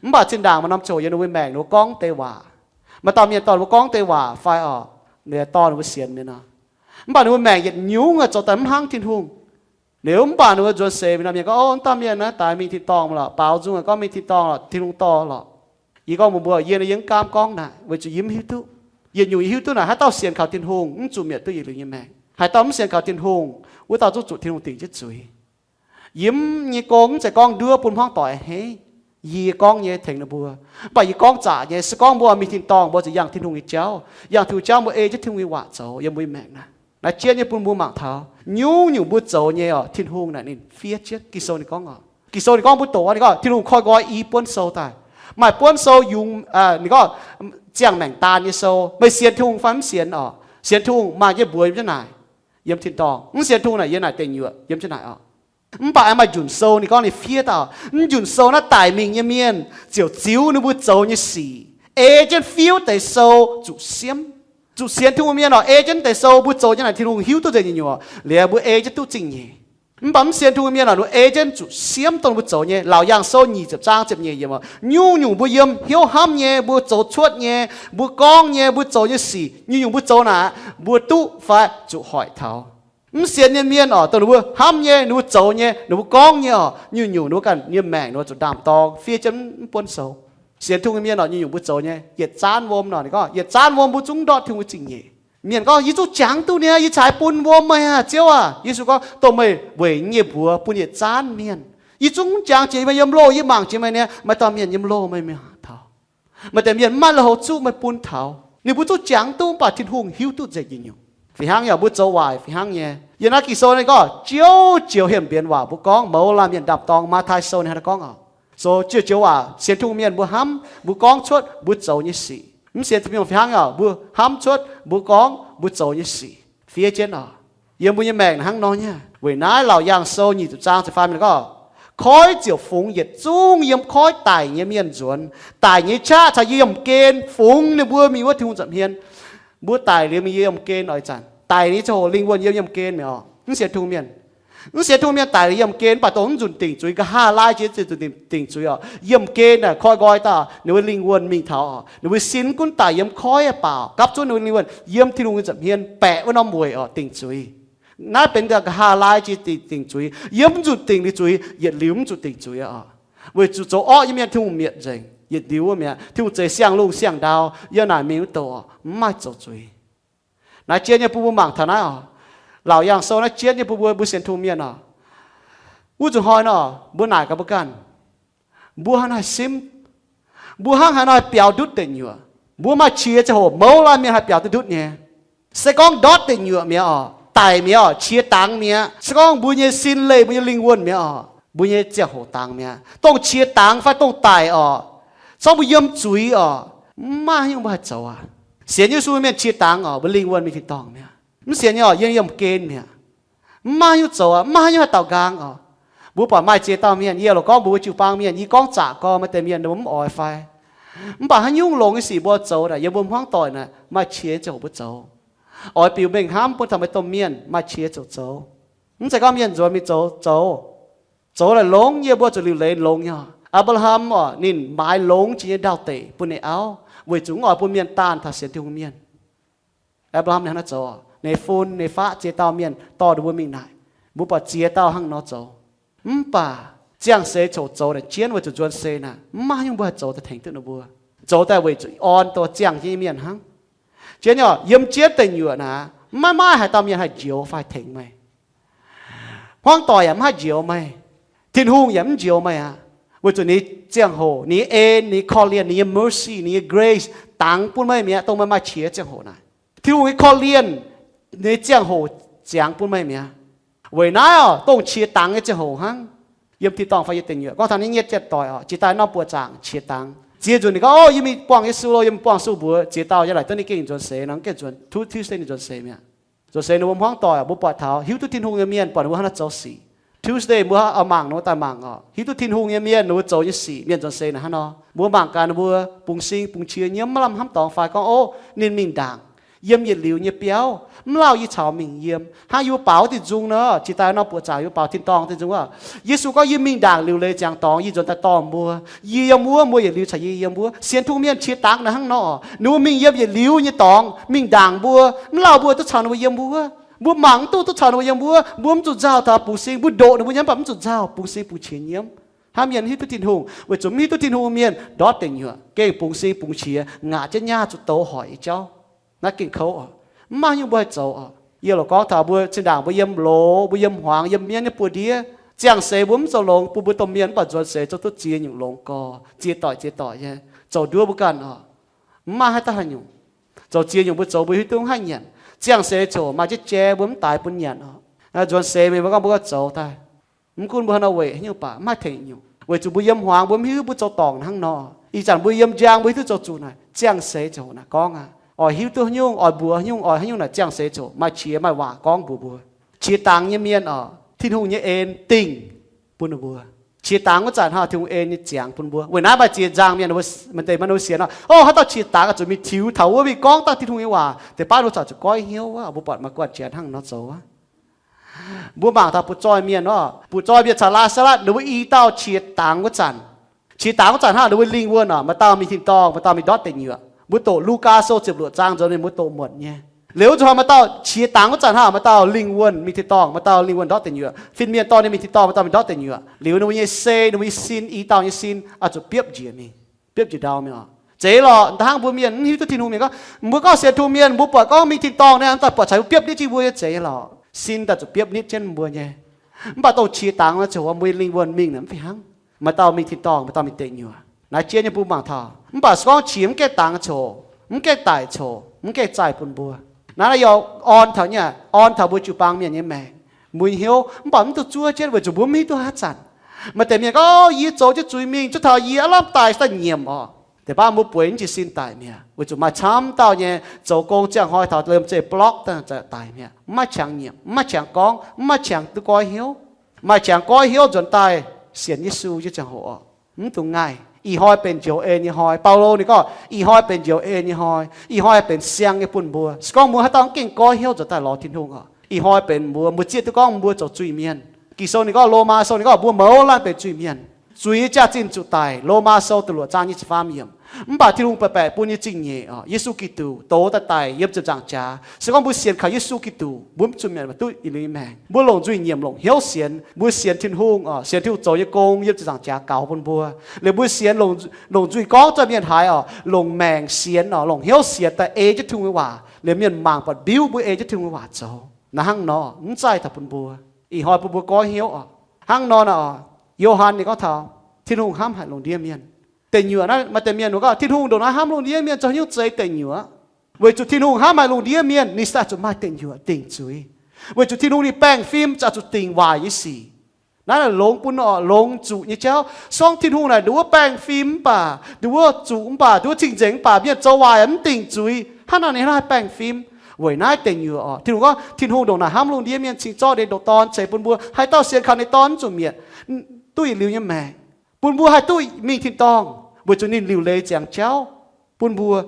Mv baac zinh ndaangc maaih norm ziangh hoc yiem ninh mbuo maengc ninh mbuo gorngv deix waac, maaih dauh mienh dorh ninh mbuo gorngv deix waac fai oc, ninh dorh ninh mbuo sienx mi'aqv nor. Mv baac ninh mbuo maengc yietc nyungc zoux daaih mv hnangv Tin-Hungh. Liuz mv baac ninh mbuo nzuonx seix mingh nor, mienh gorngv, O, mv dauh mienh naaiv daaih mingh tin-dorngh lorqc, baaux nzung gorngv mingh tin-dorngh lorqc, Tin-Hungh dorh lorqc. Yie gorngv mbuox mbuo, yie naaiv yie mv gaamv gorngv naaic, weic zuqc yie mv hiuv duqv. Yietc nyungc yie hiuv duqv naaic, haaix dauh sienx kaux Tin-Hungh mv zuqc mietc duqv yietc liuz nyei maengc. Haaix dauh mv sienx kaux Tin-Hungh, wuov dauh zungv zuqc Tin-Hungh dingc jienv zuiz. Yie mv nyei gong mv zeiz gorngv nduov bun hmuangv doic a'hneiv. Yie gorngv nyei tengx ninh mbuo. Mv baac yie gorngv zaqc nyei, se gorngv mbuo mingh tin-dorngh mbuo zuqc yangh Tin-Hungh nyei jauv, yangh Tin-Hungh jauv, mbuo ei jienv Tin-Hungh nyei waac zoux yiem mbuo nyei maengc naaiv. Naaiv jienv nyei bun mbuo mangc taux nyungc-nyungc mbuo zoux nyei oc, Tin-Hungh naaic ninh fiev jienv. Ging-Sou ninh gorngv oc, Ging-Sou ninh gorngv mbuo doqc, ninh gorngv Tin-Hungh koi nqoi i buonv sou daaih. Maaih buonv sou yungz, ninh gorngv ziangh maengc daan nyei sou. Meih sienx Tin-Hungh fai mv sienx oc? Sienx Tin-Hungh maaih jienv mbuox yiem jienv naaic, yiem tin-dorngh. Mv sienx Tin-Hungh naaic yiem naaic deic nyuoqc yiem jienv naaic oc. Mv baac maaih njunc sou ninh gorngv ninh fiev daaih, mv njunc sou naaiv daic mingh nyei mienh ziouc ziux ninh mbuo zoux nyei sic, ei jienv fiuv deix sou zuqc siemv. Zuqc sienx Tin-Hungh mienh oc, ei jienv deix sou mbuo zoux nyei naaic Tin-Hungh hiuv duqv nzengc nyungc-nyungc oc, liuz mbuo ei jienv duqv zingh nyeic. Mv baac mv sienx Tin-Hungh mienh oc, ninh ei jienv zuqc siemv dongh mbuo zoux nyei. Laauc Yaangh Sou nyic ziepc zaang ziepc nyeic yiemc oc, nyungc-nyungc mbuo yiem hnyouv hnamv nyei, mbuo zoux cuotv nyei, mbuo gorngv nyei, mbuo zoux nyei sic, nyungc-nyungc mbuo zoux naaic, mbuo duqv fai zuqc hoic taux. Mv sienx nyei mienh oc, dongh ninh mbuo hnamv nyei, ninh mbuo zoux nyei, ninh mbuo gorngv nyei oc, nyungc-nyungc ninh mbuo ganh nyei maengc ninh mbuo zuqc ndaam-dorng fiev jienv mv buonv sou. Sienx Tin-Hungh nyei mienh oc, nyungc-nyungc mbuo zoux nyei yietc zaanv wuom nor, ninh gorngv yietc zaanv wuom mbuo zungv ndortv Tin-Hungh zingh nyeic. Mienh gorngv, yie zungv jangx duqv niaa, yie caaix bun wuom meih aqv, Ziouv aac. Yesu gorngv, dongh meih weic nyei mbuox bun yietc zaanv mienh. Yie zungv jangx jiex meih yiem loh, yie mangc jiex meih niaa, maaih dauh mienh yiem loh meih mingh taux. Maaih deix mienh mv maaih lui-houx zuqv meih bun taux. Ninh mbuo zungv jangx duqv mv baac Tin-Hungh hiuv duqv nzengc nyungc-nyungc. Fih hnangv yaac mbuo zoux waaic fih hnangv nyei. Yiem naaiv Ging-Sou ninh gorngv, joux joux hemx mbienx waac mbuo gorngv, mouz laanh mienh ndaam-dorng. Matv^taai Sou ninh hnangv naaiv gorngv oc. Sou joux joux waac sienx Tin-Hungh mienh mbuo hnamv, mbuo gorngv cuotv mbuo zoux nyei sic. Mv sienx Tin-Hungh fih hnangv yaac mbuo hnamv cuotv mbuo gorngv mbuo zoux nyei sic fiev jienv oc. Yiem mbuo nyei maengc hnangv nor nyei. Weic naaiv Laauc Yaangh Sou nyic ziepc zaang ziepc faam gorngv, koiv ziouc fungx yietc zungv yiem koiv daic nyei mienh nzuonx. Daic nyei qaqv caux yiemh gen fungx ninh mbuo mingh wuov Tin-Hungh nza'hmien. Mbuo daic liuz mingh yiem gen oix zanc. Daic nyei ziangh hoc lingh wuonh yiem yiemh gen mi'aqv oc. Mv sienx Tin-Hungh mienh, mv sienx Tin-Hungh mienh daic liuz yiemh gen mv baac dongh mv nzunc dingc zuiz, nqa'haav laai jiex nzunc dingc zuiz oc. Yiemh gen naaic koi nqoi daaih ninh mbuo lingh wuonh mingh taux oc. Ninh mbuo sin gunv daic yiem koiv aqv, baaux gapv zunv ninh mbuo lingh wuonh yiem Tin-Hungh nyei nza'hmien baeqc wuov norm weic oc, dingc zuiz. Naaiv benx nqa'haav laai jiex dingc zuiz, yiem mv nzunc dingc liuz zuiz, yietc liuz mv zuqc dingc zuiz oc. Weic zuqc zoux orqv nyei mienh Tin-Hungh mietc nzengc. Yietc liuz wuov mi'aqv, Tin-Hungh zeix siang-lungh siang-ndau yiem naaic mingh wuov douc oc, mv maaih zoux zuiz. Naaiv jienv nyei bun mbuo mangc taux naaiv oc. Laauc Yaangh Sou naaiv jienv nyei bun mbuo, mbuo sienx Tin-Hungh mienh oc. Wuov zuqc hnoi nor, mbuo naaic gaax mbuo ganh, mbuo hnangv haaix simv? Mbuo hnangv haaix nor haih biaux ndutv deic nyuoqc? Mbuo maaih qiex ziangh hoc mouz laanh mienh haih biaux duqv ndutv nyei. Se gorngv ndortv deic nyuoqc mi'aqv oc, daic mi'aqv oc, qiex dangx mi'aqv. Se gorngv mbuo nyei sin leih mbuo nyei lingh wuonh mi'aqv oc, mbuo nyei ziangh hoc dangx mi'aqv. Dongh qiex dangx fai dongh daic oc, se gorngv mbuo yiem zuiz oc, mv maaih haaix nyungc mbuo haih zoux aqv. Sienx Yesu mienh qiex dangx oc, mbuo lingh wuonh mingh tin-dorngh mi'aqv. Mv sienx nyei oc, yiem yiemh gen mi'aqv. Mv maaih haaix nyungc zoux aqv, mv maaih haaix nyungc haih daaux nqaang oc. Mbuo buatc maaih ziex dauh mienh, yie loc gorngv mbuox jiu-baang mienh, yie gorngv zaqc gorn, maaih deix mienh ninh mbuo mv oix fai. Mv baac haaix nyungc longx nyei sic mbuo zoux naaic, yiem mbuo hmuangv doic naaic maaih qiex ziangh hoc mbuo zoux. Oix biux mengh hnamv bun taux maaih domh mienh maaih qiex ziangh hoc zoux. Mv zeiz gorngv mienh nzuonx mingh zoux, zoux, zoux naaic longx, yie mbuo zuqc liuc leiz longx nyei. Apc^laa^ham oc, ninh maaiz longx jiex nyei ndau-deic bun ninh auv, weic zuqc mv oix bun mienh daanh taux sienx Tin-Hungh mienh. Apc^laa^ham ninh hnangv naaiv zoux, ninh fun ninh faqv ziex dauh mienh dorh ninh mbuo mingh naaic. Mbuo buatc ziex dauh hnangv nor zoux. Mv baac ziangh seix ziouc zoux naaic jienv weic zuqc nzuonx seix naaic mv maaih haaix nyungc mbuo haih zoux daaih tengx duqv ninh mbuo. Zoux daaih weic zuqc orn dongh ziangh jienv nyei mienh hnangv. Jienv nyei oc, yiem jienv deic nyuoqc naaic mv maaih, maaih haaix dauh mienh haih njoux fai tengx meih. Hmuangv doic yaac mv haih njoux meih. Tin-Hungh yaac mv njoux meih aqv. Weic zuqc ninh nyei ziangh hoc, ninh nyei en, ninh nyei korv-lienh, ninh nyei mercy, ninh nyei grace dangx bun meih mi'aqv, dongh meih maaih qiex ziangh hoc naaic. Tin-Hungh nyei korv-lienh, ninh nyei ziangh hoc ziangx bun meih mi'aqv. Weic naaiv oc, dongh qiex dangx nyei ziangh hoc hnangv. Yiem tin-dorngh fai yiem deic nyuoqc, gorngv taux naaiv nyetv janx-doic oc, jiex daaih norm buoqc zaangc qiex dangx. Ziex nzunc ninh gorngv, ov, yie mingh buangh Yesu lo, yie mingh buangh Yesu mbuox, ziex dauh yiem naaic duqv ninh gengh nzuonx seix nor, gengh nzuonx, Tuesday ninh nzuonx seix mi'aqv. Nzuonx seix ninh mbuo hmuangv doic oc, mbuo buatc taux hiuv duqv Tin-Hungh nyei mienh buatc ninh mbuo hnangv naaiv zoux sic. Tuesday mbuo oix mangc ninh mbuo daaih mangc oc, hiuv duqv Tin-Hungh nyei mienh ninh mbuo zoux nyei sic, mienh nzuonx seix naaic hnangv nor. Mbuo mangc gaax ninh mbuo bungx sing bungx qiex nyiemv, maiv lamh hnamv dorngx fai gorngv, ov, ninh mingh ndaangc yiem yietc liuz nyei biauv, mv lauh yie caux mingh yiem. Hnangv yie mbuo baaux wuov deix nzung nor, jiex daaih norm buoqc zaangc yie mbuo baaux tin-dorngh deix nzung wuov, Yesu gorngv, yie mingh ndaangc liuc leiz ziangx dorngx, yie nzuonx daaih dorh mbuo. Yie yiem wuov, mbuo yietc liuz caux yie yiem wuov. Sienx Tin-Hungh mienh qiex dangx naaic hnangv nor oc, ninh mbuo mingh yiem yietc liuz nyei dorngx, mingh ndaangc mbuo, mv lauh mbuo duqv caux ninh mbuo yiem wuov. Mbuo mangc mv duqv duqv caux ninh mbuo yiem wuov. Mbuo mv zuqc nzauh taux bungx sing, mbuo ndoqc ninh mbuo nyei mv baac mv zuqc nzauh, bungx sing bungx qiex nyiemv. Hnangv mienh hiuv duqv Tin-Hungh, weic zuqc mv hiuv duqv Tin-Hungh mienh ndortv deic nyuoqc gengh bungx sing bungx qiex, ngaatc jienv nyaah zuqc douz hoic nyei jauv. Naaiv gengh kouv oc. Mv maaih haaix nyungc mbuo haih zoux oc. Yie loc gorngv taux mbuo zinh ndaangc mbuo yiem loz, mbuo yiem hmuangx, yiem mienv nyei buoz-ndiev, ziangh seix mbuo mv zoux longx bun mbuo domh mienh, mv baac nzuonx seix zoux duqv ziex nyungc longx gorx, ziex doic ziex doic nyei, zoux nduov mbuo ganh oc. Mv maaih haaix dauh haaix nyungc. Zoux ziex nyungc mbuo zoux mbuo hiuv duqv mv haih nyanc. Ziangh seix ziouc maaih jienv jai mbuo mv daix bun nyanc oc. Nzuonx seix mingh mbuo gorngv mbuo zoux daaih. Mv gunv mbuo haaix nor weic haaix nyungc baac mv haih tengx nyungc, weic zuqc mbuo yiem hmuangx mbuo mv hiuv mbuo zoux dorngc hnangv nor. Ih zanc mbuo yiem njang mbuo hiuv duqv zoux zuqc naaic, ziangh seix ziouc naaic gorngv aqv. Oix hiuv duqv haaix nyungc, oix mbuox haaix nyungc, oix haaix nyungc naaic ziangh seix ziouc maaih qiex maaih waac gorngv mbuox mbuo. Qiex dangx nyei mienh oc, Tin-Hungh nyei en dingh bun ninh mbuo. Qiex dangx wuov zanc hnangv Tin-Hungh en nyei ziangx bun mbuo. Weic naaiv maaih ziex nzaang mienh, maaih deix mienh wuov sienx nor, o, haaix dauh qiex dangx oix zuqc mingh tiux taux wuov mingh gorngv dangh Tin-Hungh nyei waac, deix baav ninh zungv zuqc goiv hnyouv wuov. Mbuo buatc maaih guanh janx hnangv nor zoux wuov. Mbuo mangc taux butv-zoih mienh nor, butv-zoih mienh caux Laa^saa^latv ninh mbuo i dauh qiex dangx wuov zanc, qiex dangx wuov zanc hnangv ninh mbuo lingh wuonh oc, maaih dauh mingh tin-dorngh, maaih dauh mingh ndortv deic nyuoqc. Mbuo doqc Lugaa Sou ziepc luoqc zaang nzunc ninh mbuo doqc muonc nyei. Liuz zuqc maaih dauh qiex dangx wuov zanc hnangv, maaih dauh lingh wuonh mingh tin-dorngh, maaih dauh lingh wuonh ndortv deic nyuoqc. Fin-mienh dorh ninh mingh tin-dorngh, maaih dauh mingh ndortv deic nyuoqc. Liuz ninh mbuo nyei sei, ninh mbuo nyei sin, i dauh nyei sin oix zuqc biopv njiec mingh, biopv njiec ndau mingh oc. Zeiz lorqc, hnangv mbuo mienh mv hiuv duqv Tin-Hungh mienh gorngv, mbuo gorngv sienx Tin-Hungh mienh, mbuo buatc gorngv mingh tin-dorngh naaiv, daaih buatc caux mbuo biopv ndiev jienv mbuo nyei zeiz nyei lorqc. Sin daaih zuqc biopv ndiev jienv mbuo nyei. Mv baac dongh qiex dangx naaiv ziouc mbuo lingh wuonh mingh naaic mv fih hnangv. Maaih dauh mingh tin-dorngh, maaih dauh mingh deic nyuoqc. Naaiv jiex nyei bun mangc taux, mv baac se gorngv qiex mv gaengh dangx coc, mv gaengh daic coc, mv gaengh zaih bun mbuo. Naaiv yaac orn taux nyei, orn taux mbuo jiu-baang mienh nyei maengc, mbuo nyei hnyouv, mv baac mv duqv zuov jienv weic zuqc mbuo mv hiuv duqv haaix zanc. Maaih deix mienh gorngv, yie zoux jienv zuiz mingh, zuov taux yie aav lamh daic daaih nyiemc oc. Deix baav mbuo bueix mv jiez sin daic mi'aqv, weic zuqc maaih camv dauh nyei zoux gong ziangh hnoi taux liemh zeih blocv daaih daic mi'aqv. Mv maaih qangx nyiemc, mv maaih qangx gorngv, mv maaih qangx duqv goiv hnyouv. Maaih qangx goiv hnyouv nzuonx daaih sienx Yesu nyei ziangh hoc oc, mv dungx ngaih. Ih hnoi benx njoux en nyei hnoi. Baulo ninh gorngv, ih hnoi benx njoux en nyei hnoi. Ih hnoi benx siang nyei bun mbuo. Se gorngv mbuo haaix dauh mv gengh goiv hnyouv nzuonx daaih lorz Tin-Hungh oc, ih hnoi benx mbuo, mbuo zieqv duqv gorngv mbuo zoux zuiz-mienh. Ging-Sou ninh gorngv, Lomaa Sou ninh gorngv mbuo mouz laanh benx zuiz-mienh. Zuiz nyei jaax-zinh zuqc daic. Lomaa Sou da'luoqc zaang nyic ziepc faam yiemc. Mv baac Tin-Hungh baeqc baeqc bun nyei zingh nyeic oc, Yesu Giduc dox daaih daic yiem ziepc nzaangc jaax. Se gorngv mbuo sienx kaux Yesu Giduc, mbuo mv zuqc mietc, mv duqv yietc liuz nyei maengc. Mbuo longc nzuih nyiemc longc hnyouv sienx. Mbuo sienx Tin-Hungh oc, sienx Tin-Hungh zoux nyei gong yiem ziepc nzaangc jaax gaux bun mbuo. Liuz mbuo sienx, longc nzuih gorngv za'gengh mienh haiz oc, longc maengc sienx oc, longc hnyouv sienx daaih ei jienv Tin-Hungh nyei waac. Liuz mienh mangc buatc mbiuv mbuo ei jienv Tin-Hungh nyei waac zoux. Naaiv hnangv nor mv zaih taux bun mbuo. Ih hnoi bun mbuo goiv hnyouv oc. Hnangv nor naaic oc, Yo^han ninh gorngv taux Tin-Hungh hnamv haic lungh ndiev mienh. Deic nyuoqc naaiv maaih deix mienh ninh gorngv Tin-Hungh ndongc naaiv hnamv lungh ndiev mienh zoux haaix nyungc zeiz deic nyuoqc? Weic zuqc Tin-Hungh hnamv haic lungh ndiev mienh, ninh se zuqc maaih deic nyuoqc dingc zuiz. Weic zuqc Tin-Hungh ninh baengh fim ziouc zuqc dingc waaic nyei sic. Naaiv longx bun oc, longx zuqc nyei jauv. Se gorngv Tin-Hungh naaic nduov baengh fim mv baac, nduov zuqc mv baac, nduov cing-nzengc mv baac, mienh zoux waaic mv dingc zuiz, hnangv naaic ninh haih baengh fim? Weic naaiv deic nyuoqc oc. Tin-Hungh gorngv, Tin-Hungh ndongc naaic hnamv lungh ndiev mienh cingx zorqv ninh nduqc Dorn ceix bun mbuo, haaix dauh sienx kaux ninh Dorn mv zuqc mietc, duqv yietc liuz nyei maengc, bun mbuo haih duqv mingh tin-dorngh, weic zuqc ninh liuc leiz ziangx jauv bun mbuo.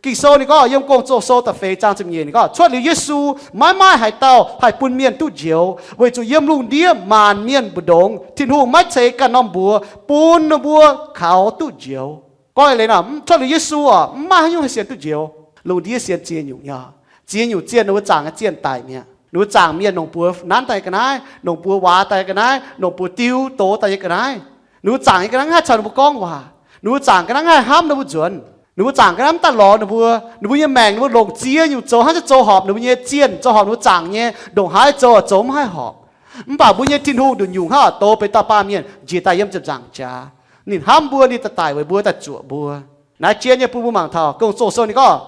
Ging-Sou ninh gorngv, yiem Gong-Zoh Sou da'feix zaang ziepc nyeic ninh gorngv, cuotv liuz Yesu, maiv maaih haaix dauh haih bun mienh duqv njoux, weic zuqc yiem lungh ndiev maanc mienh mbu'ndongx Tin-Hungh maiv ceix ganh norm mbuox bun ninh mbuo kaux duqv njoux. Gorngv eix leiz nor, cuotv liuz Yesu oc, mv maaih haaix nyungc haih sienx duqv njoux. Lungh ndiev sienx ziex nyungc nyei. Ziex nyungc zienh, ninh mbuo zaangc nyei zienh daic mi'aqv. Ninh mbuo zaangc mienh longc buoz nanv daaih nyei ga'naaiv, longc buoz waac daaih nyei ga'naaiv, longc buoz diu doz daaih nyei ga'naaiv. Ninh mbuo zaangc nyei ga'naaiv mv haih caux ninh mbuo gorngv waac. Ninh mbuo zaangc ga'naaiv mv haih hnamv ninh mbuo nzuonx. Ninh mbuo zaangc ga'naaiv mv daaih lorz ninh mbuo. Ninh mbuo nyei maengc ninh mbuo longc ziex nyungc zoux hnangv, zoux horpc ninh mbuo nyei zienh, zoux horpc ninh mbuo zaangc nyei, ndongc haaix zoux zoux mv haih horpc. Mv baac mbuo nyei Tin-Hungh nduqc nyungc hnangv oc, douz benx dauh baamh mienh njiec daaih yiem ziepc nzaangc jaax. Ninh hnamv mbuo, ninh daaih daic weic mbuo, daaih zuoqc mbuo. Naaiv jien nyei bun mbuo mangc taux Gong-Zoh Sou ninh gorngv,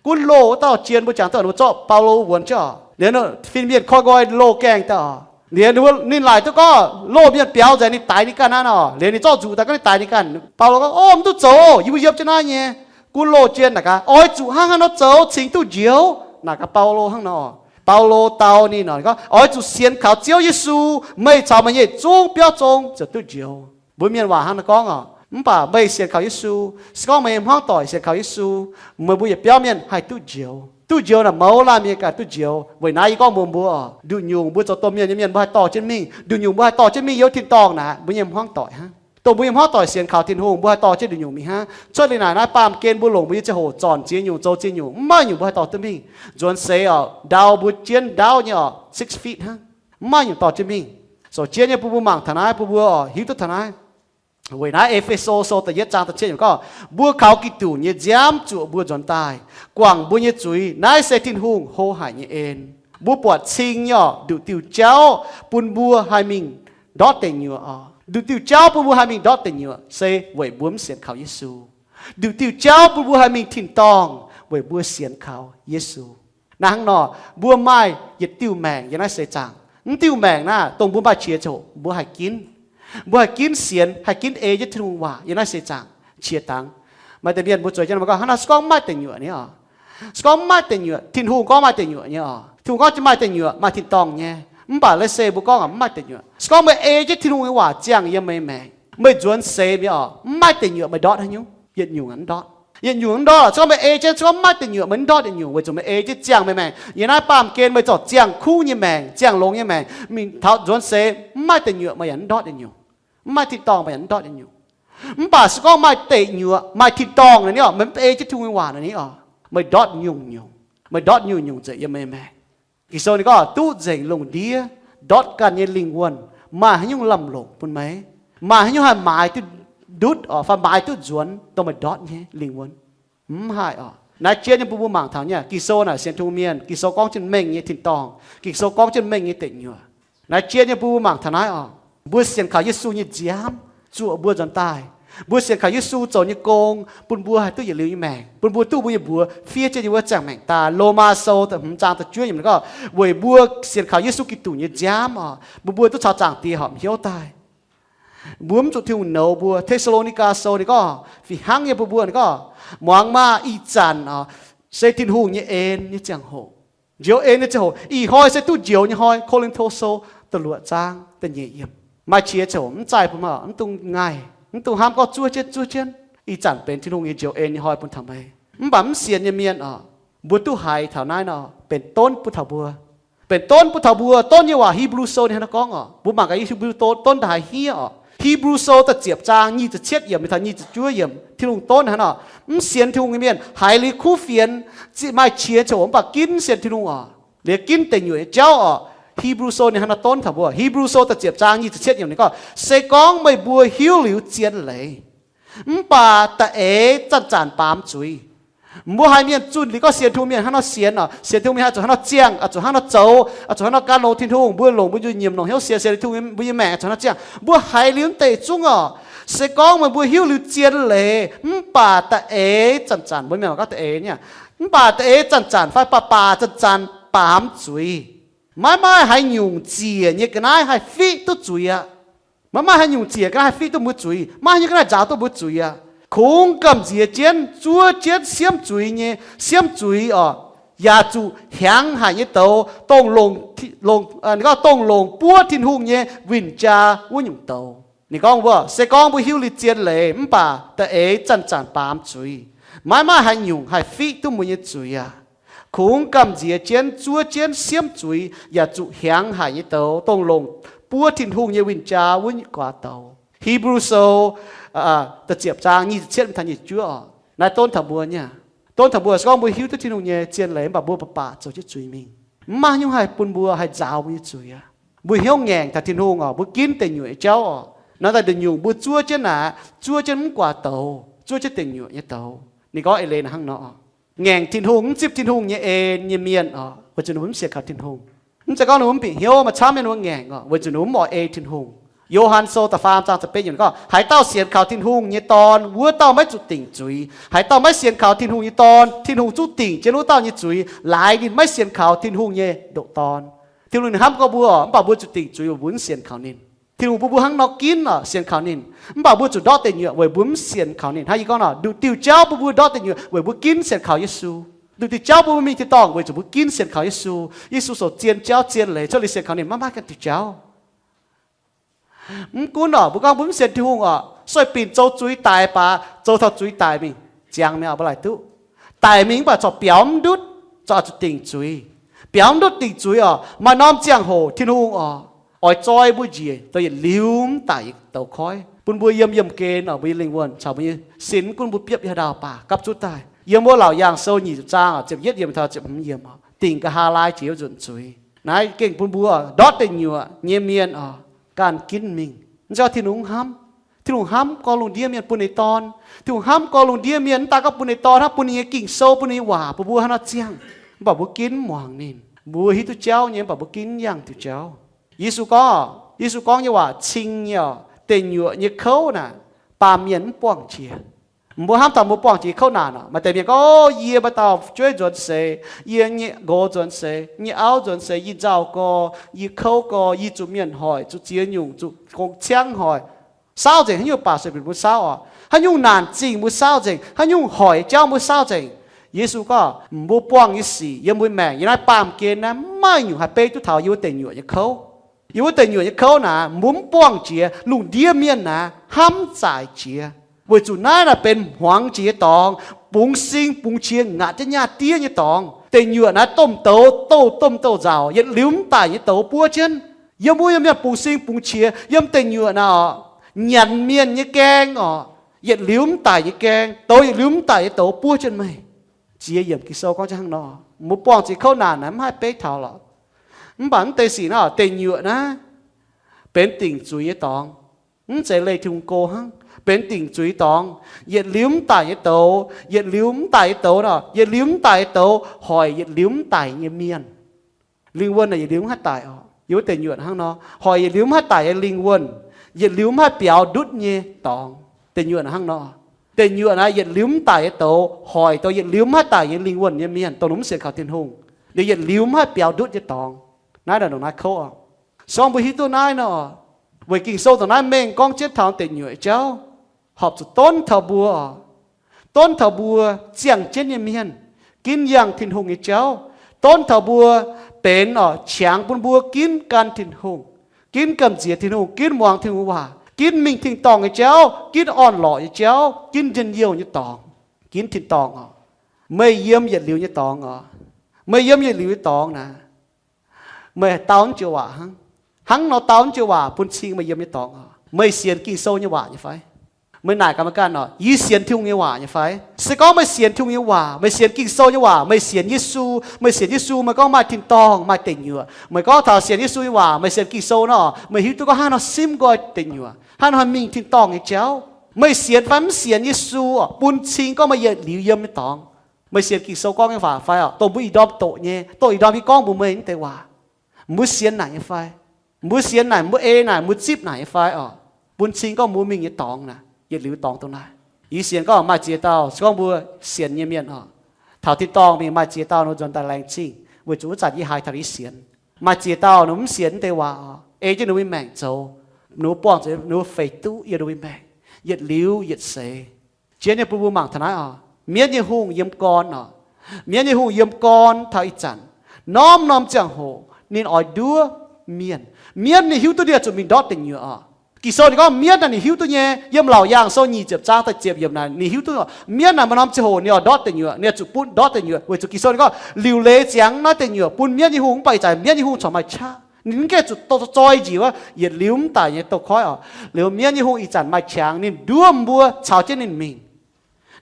gunv loh wuov dauh jien mbuo jangx duqv ninh mbuo zorqv Baulo wuonx jienv oc. Liuz fin-mienh koi nqoi loh gaengh daaih oc. Liuz ninh laaic duqv gorngv loh mienh biaux nzengc ninh daix ninh ganh aqv nor. Liuz ninh zorqv nzuqc daaih gorngv ninh daix ninh ganh. Baulo gorngv, Ov, mv duqv zoux, yie mbuo yiem jienv naaiv nyei. Gunv loh jien naaic gaax, Oix zuqc hnangv haaix nor zoux cingx duqv njoux? Naaic gaax Baulo hnangv nor. Baulo dau ninh nor, ninh gorngv, Oix zuqc sienx kaux Ziouv Yesu, meih caux meih nyei zungv biauv zong ziouc duqv njoux. Mbuo mienh waac hnangv naaiv gorngv oc. Mv baac meih sienx kaux Yesu, se gorngv meih nyei hmuangv doic sienx kaux Yesu, meih mbuo yietc biauv mienh haih duqv njoux. Duqv njoux naaic mouz laanh mienh ganh duqv njoux. Weic naaiv yie gorngv mbuox mbuo oc, nduqc nyungc mbuo zoux domh mienh nyei mienh mbuo haih dorh jienv mingh. Nduqc nyungc mbuo haih dorh jienv mingh yiem tin-dorngh naaic, mbuo nyei hmuangv doic hnangv. Dongh mbuo nyei hmuangv doic sienx kaux Tin-Hungh, mbuo haih dorh jienv nduqc nyungc mingh hnangv. Cuotv liuz naaic naaiv baamh gen mbuo longc mbuo nyei ziangh hoc zornc ziex nyungc, zoux ziex nyungc, mv maaih nyungc mbuo haih dorh duqv mingh. Nzuonx seix oc, ndau mbuo jienv ndau nyei oc, six feet hnangv. Mv maaih nyungc dorh jienv mingh. Sou jienv nyei bun mbuo mangc taux naaiv, bun mbuo oc hiuv duqv taux naaiv. Weic naaiv E^fe^so Sou da'yietv zaang da'cietv nyungc gorngv, mbuo kaux Giduc nyei nziaamv zuoqc mbuo nzuonx daaih, guangc mbuo nyei zuiz. Naaiv se Tin-Hungh hlo haic nyei en. Mbuo buatc cing nyei oc, nduqc diuh jauv bun mbuo haih mingh ndortv deic nyuoqc oc. Nduqc diuh jauv bun mbuo haih mingh ndortv deic nyuoqc se weic mbuo mv sienx kaux Yesu. Nduqc diuh jauv bun mbuo haih mingh tin-dorngh weic mbuo sienx kaux Yesu. Naaiv hnangv nor, mbuo maaih yietc diuh maengc yiem naaiv seix zaangc. Mv diuh maengc naaiv dongh mbuo maaih qiex ziangh hoc mbuo haih ginv. Mbuo haih ginv sienx, haih ginv ei jienv Tin-Hungh waac yiem naaiv seix zaangc qiex dangx. Maaih deix mienh mbuo zueiz jienv mbuo gorngv, hnangv naaiv se gorngv mv maaih deic nyuoqc nyei oc. Se gorngv mv maaih deic nyuoqc, Tin-Hungh gorngv maaih deic nyuoqc nyei oc. Tin-Hungh gorngv maaih deic nyuoqc, maaih tin-dorngh nyei. Mv baac let's say mbuo gorngv mv maaih deic nyuoqc, se gorngv meih ei jienv Tin-Hungh nyei waac ziangh yiem meih maengc, Meih nzuonx seix mi'aqv oc, mv maaih deic nyuoqc meih ndortv haaix nyungc, yietc nyungc mv ndortv. Yietc nyungc mv ndortv, se gorngv meih ei jienv, se gorngv mv maaih deic nyuoqc meih mv ndortv yietc nyungc, weic zuqc meih ei jienv ziangh meih maengc. Yiem naaiv baamh gen meih zorc ziangh kuv nyei maengc, ziangh longx nyei maengc, mingh taux nzuonx seix mv maaih deic nyuoqc meih yaac mv ndortv yietc nyungc, mv maaih tin-dorngh meih yaac mv ndortv yietc nyungc. Mv baac se gorngv maaih deic nyuoqc, maaih tin-dorngh naaic ni oc, meih mv ei jienv Tin-Hungh nyei waac naaic ni oc, meih ndortv nyungc-nyungc, meih ndortv nyungc-nyungc nzengc yiem meih maengc. Ging-Sou ninh gorngv duqv nzengc lungh ndiev ndortv ganh nyei lingh wuonh, maaih haaix nyungc lamh longc bun meih? Maaih haaix nyungc haih maaiz duqv ndutv oc, fai maaiz duqv nzuonx dongh meih ndortv nyei lingh wuonh? Mv haih oc. Naaiv jiex nyei bun mbuo mangc taux nyei, Ging-Sou naaic sienx Tin-Hungh mienh, Ging-Sou gorngv jienv mengh nyei tin-dorngh, Ging-Sou gorngv jienv mengh nyei deic nyuoqc. Naaiv jiex nyei bun mbuo mangc taux naaiv oc. Mbuo sienx kaux Yesu nyei nziaamv zuoqc mbuo nzuonx daaih. Mbuo sienx kaux Yesu zoux nyei gong bun mbuo haih duqv yietc liuz nyei maengc, bun mbuo duqv mbuo nyei mbuox fiev jienv yiem wuov ziangh maengc daaih. Lomaa Sou da'hmz zaang da'juov yiemc ninh gorngv, weic mbuo sienx kaux Yesu Giduc nyei nziaamv oc, mbuo mbuo duqv caux Zaangc Diex horpc hnyouv daaih. Mbuo mv zuqc Tin-Hungh nouz mbuo. Te^saa^lo^ni^gaa Sou ninh gorngv, fih hnangv nyei bun mbuo, ninh gorngv, muangx maah! Ih zanc oc, se Tin-Hungh nyei en nyei ziangh hoc, njoux en nyei ziangh hoc. Ih hnoi se duqv njoux nyei hnoi. Ko^lin^to Sou da'luoqc zaang da'nyeic yiemc. Maaih qiex ziangh hoc mv zaih bun meih, mv dungx ngaih, mv dungx hnamv gorngv zuov jienv, zuov jienv. Ih zanc benx Tin-Hungh nyei njoux en nyei hnoi bun taux meih. Mv baac mv sienx nyei mienh oc, mbuo duqv haiz taux naaiv nor, benx donv bun taux mbuo. Benx donv bun taux mbuo. Donv nyei waac Hipv^lu Sou ninh hnangv naaiv gorngv oc. Mbuo mangc gaax Hipv^lu Sou donv daaih haaix hiev oc. Hipv^lu Sou da'ziepc zaang nyic ziepc cietv yiemc mingh taux nyic ziepc juov yiemc, Tin-Hungh donv hnangv nor, mv sienx Tin-Hungh nyei mienh haiz liuz kuv fienx, maaih qiex ziangh hoc mv baac ginv sienx Tin-Hungh oc, liuz ginv deic nyuoqc nyei jauv oc. Hipv^lu Sou ninh hnangv naaiv donv taux mbuo. Hipv^lu Sou da'ziepc zaang nyic ziepc cietv yiemc ninh gorngv, se gorngv meih mbuo hiuv liuz zien leiz, mv baac da'eix zanc-zanc baamz zuiz. Mbuo haiz mienh zunh liuz gorngv sienx Tin-Hungh mienh hnangv nor sienx oc, sienx Tin-Hungh mienh haih zuqc hnangv nor ziangh, zuqc hnangv nor zoux, zuqc hnangv nor gan longx Tin-Hungh, mbuo longc mbuo nyei nyiemc longc hnyouv sienx, sienx Tin-Hungh mbuo nyei maengc zuqc hnangv nor ziangh. Mbuo haiz liuz mv deix zungv oc, se gorngv meih mbuo hiuv liuz zien leiz, mv baac da'eix zanc-zanc, mbuo mienh gorngv da'eix nyei, mv baac da'eix zanc-zanc fai baac baac zanc-zanc baamz zuiz. Maiv maaih haaix nyungc ziec nyei ga'naaiv haih fiqv duqv zuiz aqv. Maiv maaih haaix nyungc ziec ga'naaiv haih fiqv duqv mbuo zuiz. Maiv maaih haaix nyungc ga'naaiv nzaaux duqv mbuo zuiz aqv. Kungx gamh nziex jienv zuov jienv siemv zuiz nyei, siemv zuiz oc, yaac zuqc hiaangx haic nyei douz, dongh longc, dongh longc buov Tin-Hungh nyei win-jaa wuov nyungc douz. Ninh gorngv wuov, se gorngv mbuo hiuv liuz zien leiz mv baac da'eix zanc-zanc baamz zuiz, maiv maaih haaix nyungc haih fiqv duqv mbuo nyei zuiz aqv. Kungx gamh nziex jienv zuov jienv siemv zuiz yaac zuqc hiaangx haic nyei douz, dongh longc buov Tin-Hungh nyei win-jaa wuov guaax douz. Hipv^lu Sou da'ziepc zaang nyic ziepc cietv mingh taux nyic ziepc juov oc. Naaiv donv taux mbuo nyei, donv taux mbuo se gorngv mbuo hiuv duqv Tin-Hungh nyei zien leiz mv baac mbuo baac baac zoux jienv zuiz mingh. Mv maaih haaix nyungc haih bun mbuo haih nzaaux mbuo nyei zuiz aqv. Mbuo hnyouv ngaengc taux Tin-Hungh oc, mbuo ginv deic nyuoqc nyei jauv oc. Naaiv daaih nduqc nyungc mbuo zuov jienv naaic, zuov jienv mv guaax douz, zuov jienv deic nyuoqc nyei douz. Ninh gorngv eix leiz naaic hnangv nor oc. Ngaengc Tin-Hungh, mv zipv Tin-Hungh nyei en nyei mienh oc, weic zuqc ninh mbuo mv sienx kaux Tin-Hungh. Mv zeiz gorngv ninh mbuo mv bieqc hnyouv, maaih camv mienh ninh mbuo ngaengc oc, weic zuqc ninh mbuo mv oix ei Tin-Hungh. Yo^han Sou da'faam zaang ziepc betv yiemc ninh gorngv, haaix dauh sienx kaux Tin-Hungh nyei Dorn, wuov dauh maiv zuqc dingc zuiz. Haaix dauh maiv sienx kaux Tin-Hungh nyei Dorn, Tin-Hungh zungv dingc jienv wuov dauh nyei zuiz, laaix ninh maiv sienx kaux Tin-Hungh nyei ndoqc Dorn. Tin-Hungh ninh hnamv gorngv mbuo oc, mv baac mbuo zuqc dingc zuiz weic mbuo mv sienx kaux ninh. Tin-Hungh bun mbuo hnangv nor ginv oc, sienx kaux ninh, mv baac mbuo zuqc ndortv deic nyuoqc weic mbuo mv sienx kaux ninh. Hnangv yie gorngv nor, nduqc diuh jauv bun mbuo ndortv deic nyuoqc weic mbuo ginv sienx kaux Yesu. Nduqc diuh jauv bun mbuo mingh tin-dorngh weic zuqc mbuo ginv sienx kaux Yesu. Yesu zoux zien jauv zien leiz cuotv liuz sienx kaux ninh, maiv maaih ganh diuh jauv. Mv gunv oc, mbuo gorngv mbuo mv sienx Tin-Hungh oc, sueih binc zoux zuiz daic baac zoux taux zuiz daic mingh, ziangx mi'aqv, mbuo laaic duqv. Daic mingh mv baac corc biaux mv ndutv, corc zuqc dingc zuiz. Biaux mv ndutv dingc zuiz oc, maaih norm ziangh hoc Tin-Hungh oc, oix zoi mbuo njiec dongh yietc liuz mv daic nyei douz koiv, bun mbuo yiem yiemh gen oc, mbuo nyei lingh wuonh caux mbuo nyei sin, mv gunv mbuo biopv haaix dauh baac gapv zunv daaih. Yiem wuov Laauc Yaangh Sou nyic ziepc zaang ziepc yietv yiemc taux ziepc hmz yiemc, dingc nqa'haav laai jiex wuov nzunc zuiz. Naaiv gengh bun mbuo ndortv deic nyuoqc nyei mienh oc, ganh ginv mingh. Mv zeiz gorngv Tin-Hungh mv hnamv. Tin-Hungh hnamv gorx lungh ndiev mienh bun ninh Dorn. Tin-Hungh hnamv gorx lungh ndiev mienh, mv daan gorngv bun ninh Dorn hnangv, bun ninh nyei Ging-Sou, bun ninh nyei waac, bun mbuo hnangv nor ziangh. Mv baac mbuo ginv mv muangx ninh. Mbuo hiuv duqv jauv nyei, mv baac mbuo ginv mv yangh diuh jauv. Yesu gorngv, Yesu gorngv nyei waac cing nyei oc, deic nyuoqc nyei kouv naaic, baamh mienh mv buangh jiex. Mbuo hnamv taux mbuo buangh jiex kouv naanc oc. Maaih deix mienh gorngv, O, yie maaih dauh fu'jueiv nzuonx seix, yie nyei nqox nzuonx seix, nyei auv nzuonx seix, yie nzauh gorx, yie kouv gorx, yie zuqc mienh hoic, zuqc ziex nyungc, zuqc gong-ciangv hoic. Saauv nzengc, haaix nyungc baac sueih binc mbuo saauv oc. Haaix nyungc naanc zingh mbuo saauv nzengc, haaix nyungc hoic jauv mbuo saauv nzengc. Yesu gorngv, Mbuo buangh nyei sic yiem mbuo maengc yiem naaiv baamh gen naaiv, maiv maaih nyungc haih beiv duqv taux yie wuov deic nyuoqc nyei kouv. Yiem wuov deic nyuoqc nyei kouv naaic, mbuo mv buangh jiex. Lungh ndiev mienh naaic hnamv zaaic jiex, weic zuqc naaiv naaic benx hmuangx jiex nyei dorngx, bungx sing bungx qiex ngaatc jienv nyaah diev nyei dorngx. Deic nyuoqc naaiv domh douz, douz, domh douz nzauc, yietc liuz mv daic nyei douz buov jienv. Yiem wuov yiem mienh bungx sing bungx qiex, yiem deic nyuoqc naaic oc, nyanc mienh nyei gaeng oc, yietc liuz mv daic nyei gaeng, douz yietc liuz mv daic nyei douz buov jienv meih. Ziex yiemc Ging-Sou gorngv jienv hnangv nor. Mbuo buangh jiex kouv naanc naaic mv haih beiv taux lorqc. Mv baac mv deix sic naaiv, deic nyuoqc naaiv benx dingc zuiz nyei dorngx. Mv zeiz leih Tin-Hungh go hnangv, benx dingc zuiz dorngx. Yietc liuz mv daic nyei douz, yietc liuz mv daic nyei douz nor, yietc liuz mv daic nyei douz hoic yietc liuz mv daic nyei mienh. Lingh wuonh naaic yietc liuz mv haih daic oc. Yiem wuov deic nyuoqc hnangv nor, hoic yietc liuz mv haih daic nyei lingh wuonh, yietc liuz mv haih biaux ndutv nyei dorngx. Deic nyuoqc hnangv nor, deic nyuoqc naaiv yietc liuz mv daic nyei douz hoic dongh yietc liuz mv haih daic nyei lingh wuonh nyei mienh, dongh ninh mv sienx kaux Tin-Hungh, ninh yietc liuz mv haih biaux ndutv nyei dorngx. Naaiv naaic ndongc naaiv kouv oc. Se gorngv mbuo hiuv duqv naaiv nor, weic Ging-Sou ndongc naaiv mengh gorngv jienv taux deic nyuoqc nyei jauv, horpc zuqc donv taux mbuo oc. Donv taux mbuo ziangh jienv nyei mienh, ginv yangh Tin-Hungh nyei jauv. Donv taux mbuo benx oc, qangx bun mbuo ginv gan Tin-Hungh, ginv gamh nziex Tin-Hungh, ginv muangx Tin-Hungh waac, ginv mingh tin-dorngh nyei jauv, ginv orn-lorqc nyei jauv, ginv njien-youh nyei dorngx, ginv tin-dorngh oc. Meih yiem yietc liuz nyei dorngx oc. Meih yiem yietc liuz nyei dorngx naaic, meih dau mv joux waac hnangv. Hnangv nor dau mv joux waac bun cing meih yiem nyei dorngx oc. Meih sienx Ging-Sou nyei waac nyei fai? Meih naaic gaax meih ganh oc, yie sienx Tin-Hungh nyei waac nyei fai? Se gorngv meih sienx Tin-Hungh nyei waac, meih sienx Ging-Sou nyei waac, meih sienx Yesu, meih sienx Yesu, meih gorngv maaih tin-dorngh, maaih deic nyuoqc. Meih gorngv taux sienx Yesu nyei waac, meih sienx Ging-Sou nor, meih hiuv duqv gorngv hnangv nor simv nqoi deic nyuoqc, hnangv nor haih mingh tin-dorngh nyei jauv. Meih sienx fai mv sienx Yesu oc, bun cing gorngv meih yietc liuz yiem nyei dorngx. Meih sienx Ging-Sou gorngv nyei waac fai oc, dongh mbuo ih ndorm doqc nyei, dongh ih ndorm yie gorngv mbuox meih nyei deix waac. Mbuo sienx naaic nyei fai? Mbuo sienx naaic, mbuo ei naaic, mbuo zipv naaic nyei fai oc? Bun cing gorngv mbuo mingh nyei dorngx naaic, yietc liuz dorngx dongh naaiv. Yie sienx gorngv maaih ziex dauh, se gorngv mbuo sienx nyei mienh oc, taux tin-dorngh mingh maaih ziex dauh ninh nzuonx daaih laengz zingh weic zuqc wuov zanc yie haiz taux yie sienx. Maaih ziex dauh ninh mv sienx deix waac oc, ei jienv ninh mbuo nyei maengc zoux, ninh mbuo buangh zuqc ninh mbuo feix duqv yiem ninh mbuo nyei maengc, yietc liuz yietc seix. Jiex nyei bun mbuo mangc taux naaiv oc, mienv nyei hungh yiem gorn oc. Mienv nyei hungh yiem gorn taux ih zanc, norm-norm ziangh hoc ninh oix nduov mienh. Mienv ninh hiuv duqv ninh oix zuqc mingh ndortv deic nyuoqc oc. Ging-Sou ninh gorngv mienv naaic ninh hiuv duqv nyei. Yiem Laauc Yaangh Sou nyic ziepc zaang da'ziepc yiemc naaic ninh hiuv duqv oc, mienv naaic maaih norm ziangh hoc ninh oix ndortv deic nyuoqc, ninh oix zuqc butv ndortv deic nyuoqc, weic zuqc Ging-Sou ninh gorngv liuc leiz ziangx naaiv deic nyuoqc bun mienv nyei hungh, mv baac ih zanc mienv nyei hungh corc maaih qaqv. Ninh mv gaengh zuqc zoi njiec wuov, yietc liuz mv daic nyei douz-koiv oc. Liuz mienv nyei hungh ih zanc maaih qangx, ninh nduov mbuo caux jienv ninh mingh.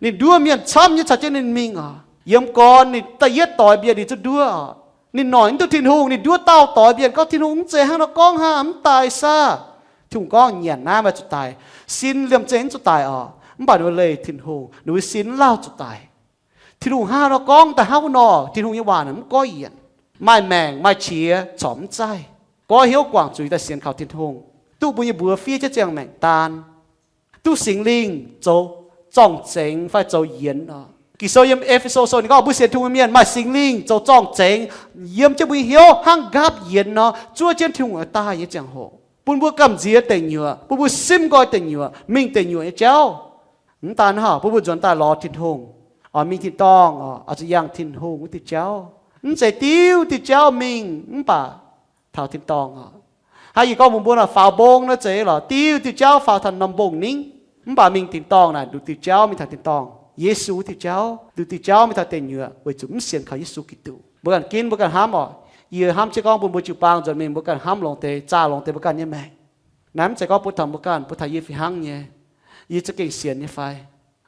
Ninh nduov mienh camv nyei caux jienv ninh mingh oc. Yiem gorn ninh da'yietv doix mbienc ninh zungv nduov oc. Ninh noic mv duqv Tin-Hungh, ninh nduov daauh doix mbienc gorngv Tin-Hungh mv zeiz hnangv nor gorngv hnangv, mv daaih saah. Tin-Hungh gorngv nyanc naaiv maaih zuqc daic, sin liemh zeih mv zuqc daic oc. Mv baac ninh mbuo leih Tin-Hungh, ninh mbuo sin mv lauh zuqc daic. Tin-Hungh hnangv nor gorngv daaih hnangv wuov nor, Tin-Hungh nyei waac naaic mv goiv yienc. Maaih maengc maaih qiex corc mv zaih. Goiv hnyouv guangc zuiz daaih sienx kaux Tin-Hungh, duqv mbuo nyei mbuox fiev jienv ziangh maengc daan, duqv Singx Lingh zoux zorng-zengx fai zoux yienx oc. Ging-Sou yiem E^fe^so Sou ninh gorngv mbuo sienx Tin-Hungh nyei mienh maaih Singx Lingh zoux zorng-zengx yiem jienv mbuo nyei hnyouv hnangv nqaapv yienx nor, zuov jienv Tin-Hungh oix daaih nyei ziangh hoc, bun mbuo gamh nziex deic nyuoqc, bun mbuo simv nqoi deic nyuoqc, mingh deic nyuoqc nyei jauv. Mv daan hnangv, bun mbuo nzuonx daaih lorz Tin-Hungh, oix mingh tin-dorngh oc, oix zuqc yangh Tin-Hungh wuov diuh jauv. Mv zeiz diuh diuh jauv mingh mv baac taux tin-dorngh oc. Hnangv yie gorngv mbuox mbuo nor, faaux mbong nor zeiz lorqc, diuh diuh jauv faaux taux norm mbong ningv, mv baac mingh tin-dorngh naaic nduqc diuh jauv mingh taux tin-dorngh, Yesu wuov diuh jauv, nduqc diuh jauv mingh taux deic nyuoqc weic zuqc mv sienx kaux Yesu Giduc. Mbuo ganh ginv, mbuo ganh hnamv oc. Yie hnamv jienv gorngv bun mbuo jiu-baang nzuonx mingh, mbuo ganh hnamv longx deix, zaah longx deix mbuo ganh nyei maengc. Naaiv mv zeiz gorngv bun taux mbuo ganh, bun taux yie fih hnangv nyei. Yie za'gengh sienx nyei fai?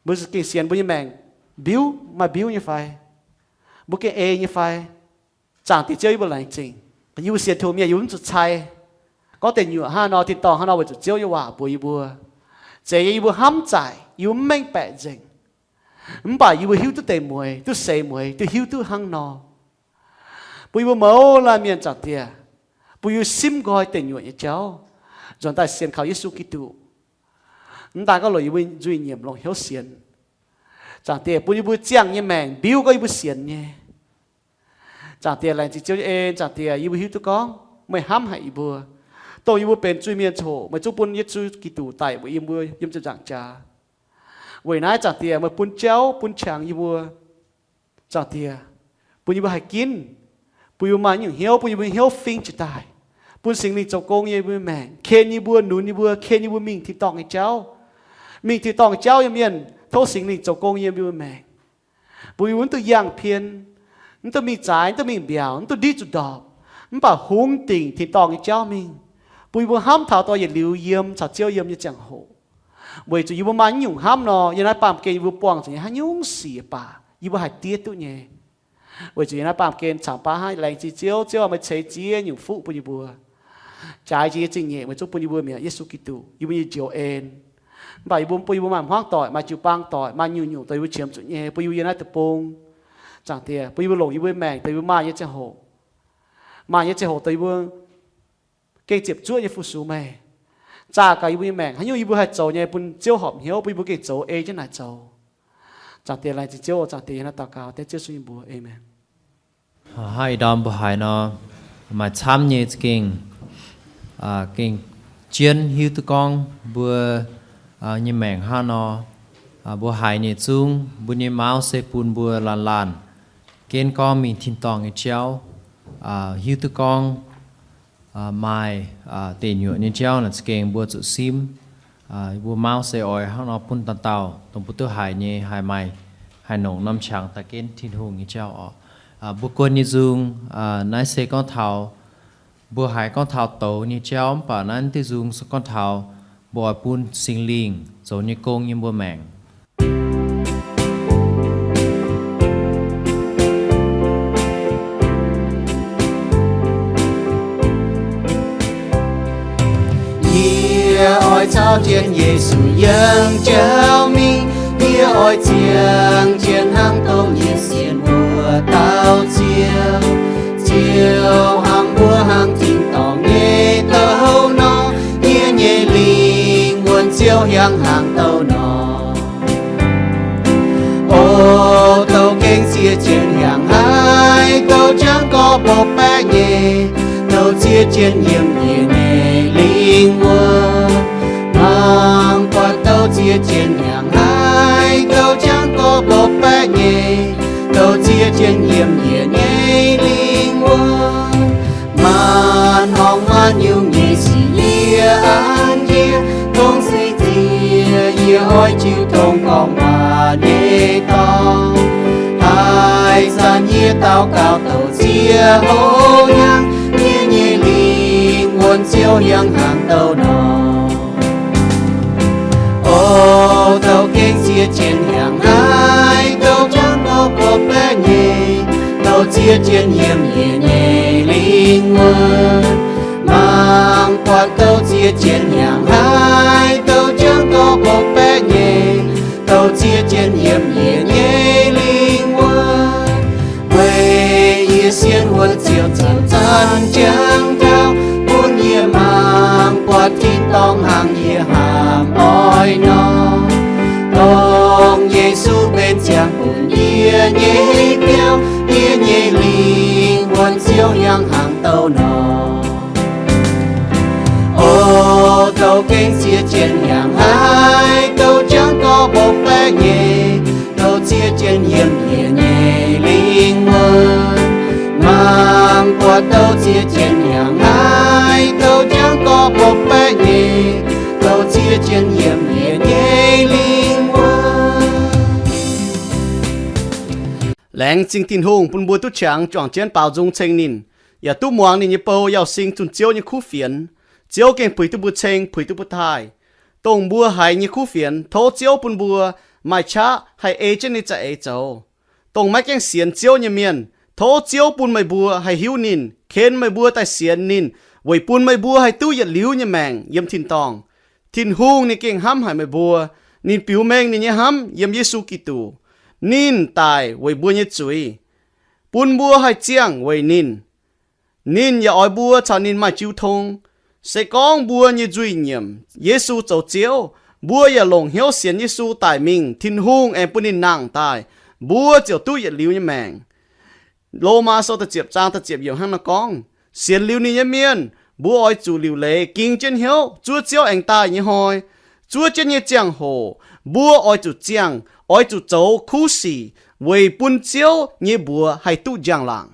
Mbuo za'gengh sienx mbuo nyei maengc mbiuv maaih mbiuv nyei fai? Mbuo gengh ei nyei fai? Zaangc Diex Ziouv, yie mbuo laengz zingh. Yie mbuo sienx Tin-Hungh mienh yie mbuo mv zuqc cai gorngv deic nyuoqc hnangv nor, tin-dorngh hnangv nor weic zuqc Ziouv nyei waac mbuox yie mbuo. Zeiz nyei yie mbuo hnamv zaaic, yie mbuo mv mengh baeqc nzengc. Mv baac yie mbuo hiuv duqv deix mueiz, duqv seix mueiz, duqv hiuv duqv hnangv nor, bun yie mbuo mouz laanh mienh, Zaangc Diex, bun yie mbuo simv nqoi deic nyuoqc nyei jauv, nzuonx daaih sienx kaux Yesu Giduc. Mv daan gorngv longc yie mbuo nzuih nyiemc longc hnyouv sienx, Zaangc Diex, bun yie mbuo ziangh nyei maengc mbiuv gorngv yie mbuo sienx nyei. Zaangc Diex, laengz zingh Ziouv nyei en. Zaangc Diex, yie mbuo hiuv duqv gorngv meih hnamv haic yie mbuo. Dongh yie mbuo benx zuiz-mienh ziangh hoc meih zungv bun Yesu Giduc daic weic yie mbuo yiem ziepc nzaangc jaax. Weic naaiv, Zaangc Diex, meih bun jauv bun qangx yie mbuo. Zaangc Diex, bun yie mbuo haih ginv, bun yie mbuo maaih nyungc hnyouv, bun yie mbuo hnyouv fing jiez daaih, bun Singx Lingh zoux gong yiem yie mbuo maengc, ken yie mbuo, nunc yie mbuo, ken yie mbuo mingh tin-dorngh nyei jauv. Mingh tin-dorngh nyei jauv yiem mienh, tov Singx Lingh zoux gong yiem yie mbuo maengc, bun yie mbuo mv duqv yangh pien, mv duqv mingh zaaix, mv duqv mingh mbiaauc, mv duqv ndiqv zuqc ndorpc, mv baac hungx dingc tin-dorngh nyei jauv mingh, bun yie mbuo hnamv taux dorh yietc liuz yiem caux Ziouv yiem nyei ziangh hoc. Weic zuqc yie mbuo maaih nyungc hnamv nor, yiem naaiv baamh gen yie mbuo buangh zuqc nyei haaix nyungc sic baac yie mbuo haih diev duqv nyei. Weic zuqc yiem naaiv baamh gen caangx baav hnangv, laengz zingh Ziouv, Ziouv meih ceix ziex nyungc fuqv bun yie mbuo. Jaaix jiex nyei zingh nyeic meih zungv bun yie mbuo mi'aqv, Yesu Giduc, yie mbuo nyei njoux en. Mv baac yie mbuo, bun yie mbuo maaih hmuangv doic, maaih jiu-baang doic, maaih nyungc-nyungc doic yie mbuo qiemx zuqc nyei, bun yie mbuo yiem naaiv deic-bung. Zaangc Diex, bun yie mbuo longc yie mbuo nyei maengc dongh yie mbuo maaih nyei ziangh hoc, maaih nyei ziangh hoc dongh yie mbuo gengh ziepc zuoqv nyei fu-sux meih. Zaah gaax yie mbuo nyei maengc, haaix nyungc yie mbuo haih zoux nyei, bun Ziouv horpc hnyouv, bun yie mbuo gengh zoux ei jienv naaic zoux. Zaangc Diex, laengz zingh Ziouv oc. Zaangc Diex, yiem naaiv daux gaux dengv Ziouv Yesu nyei mbuox. Aamen. Haaix ih ndorm mbuo haiz nor, maaih camv nyei za'gengh, gengh jienv hiuv duqv gorngv mbuo nyei maengc hnangv nor, mbuo haiz nyei zungv, mbuo nyei mauv se bun mbuo laanh laanh genv gorngv mingh tin-dorngh nyei jauv, hiuv duqv gorngv maaih deic nyuoqc nyei jauv naaic za'gengh mbuo zuqc simv. Mbuo mauv se oix hnangv nor bun dauh dauh dongh mbuo duqv haiz nyei haih maaih, haih nongc norm qangx daaih genv Tin-Hungh nyei jauv oc. Mbuo guon nyei nzung, naaiv se gorngv taux, mbuo haiz gorngv taux douz nyei jauv, mv baac naaiv diuh nzung se gorngv taux mbuo oix bun Singx Lingh zoux nyei gong yiem mbuo maengc. Yie oix caux jienv Yesu yiem jauv mingh. Yie oix ziangh jienv hnangv dongh yie sienx wuov dauh Ziouv. Ziouv hnangv mbuo hnangv tin-dorngh nyei douz nor, yie nyei lingh wuonh Ziouv hiuang hnangv douz nor. O douz gengh zieqv jienv hiaangx haic, douz jangv gorx mbopv baeqv nyei, douz zieqv jienv yiem yie nyei lingh wuonh. Mangc buatc douz zieqv jienv hiaangx haic, douz jangv gorx mbopv baeqv nyei, douz zieqv jienv yiem yie nyei lingh wuonh. Maanc horngh maanc nyungc nyei sic yie an yie, dongh se ziex yie oix jiu tong gorngv waac nyei dorngx. Haaix zanc yie daux gaux douz zieqv hlo hiaangx, yie nyei lingh wuonh Ziouv hiuang hnangv douz nor. O douz gengh zieqv jienv hiaangx haic, douz jangv gorx mbopv baeqv nyei, douz zieqv jienv yiem yie nyei lingh wuonh. Mangc buatc douz zieqv jienv hiaangx haic, douz jangv gorx mbopv baeqv nyei, douz zieqv jienv yiem yie nyei lingh wuonh. Weic yie sienx wuonh Ziouv zanc-zanc jangx taux, bun yie mangc buatc tin-dorngh hnangv yie hnamv oix nor. Dongh Yesu benx ziangh bun yie nyei biauv, yie nyei lingh wuonh Ziouv hiuang hnangv douz nor. O douz gengh zieqv jienv hiaangx haic, douz jangv gorx mbopv baeqv nyei, douz zieqv jienv yiem yie nyei lingh wuonh. Mangc buatc douz zieqv jienv hiaangx haic, douz jangv gorx mbopv baeqv nyei, douz zieqv jienv yiem yie nyei lingh wuonh. Laengz zingh Tin-Hungh bun mbuo duqv qangx juangc jienv baaux nzung ceng ninh, yaac duqv muangx ninh nyei bou Yauz Sing zunh Ziouv nyei kuv fienx. Ziouv gengh puix duqv mbuo ceng, puix duqv mbuo taaih. Dongh mbuo haiz nyei kuv fienx, tov Ziouv bun mbuo maaih qaqv haih ei jienv ninh za'eix zoux. Dongh maiv gaengh sienx Ziouv nyei mienh, tov Ziouv bun meih mbuo haih hiuv ninh, ken meih mbuo daaih sienx ninh, weic bun meih mbuo haih duqv yietc liuz nyei maengc yiem tin-dorngh. Tin-Hungh ninh gengh hnamv haic meih mbuo. Ninh biux mengh ninh nyei hnamv yiem Yesu Giduc. Ninh daic weic mbuo nyei zuiz, bun mbuo haih ziangh weic ninh. Ninh yaac oix mbuo caux ninh maaih jiu tong. Se gorngv mbuo nyei nzuih nyiemc Yesu zoux Ziouv, mbuo yaac longc hnyouv sienx Yesu daic mingh, Tin-Hungh aengx bun ninh nangh daaih, mbuo ziouc duqv yietc liuz nyei maengc. Lomaa Sou da'ziepc zaang da'ziepc yiemc hnangv naaiv gorngv, sienx liuz ninh nyei mienh, mbuo oix zuqc liuc leiz ging jienv hnyouv zuov Ziouv aengx daaih nyei hnoi. Zuov jienv nyei ziangh hoc mbuo oix zuqc ziangh, oix zuqc zoux kuv sic weic bun Ziouv nyei mbuox haih duqv njang-laangc.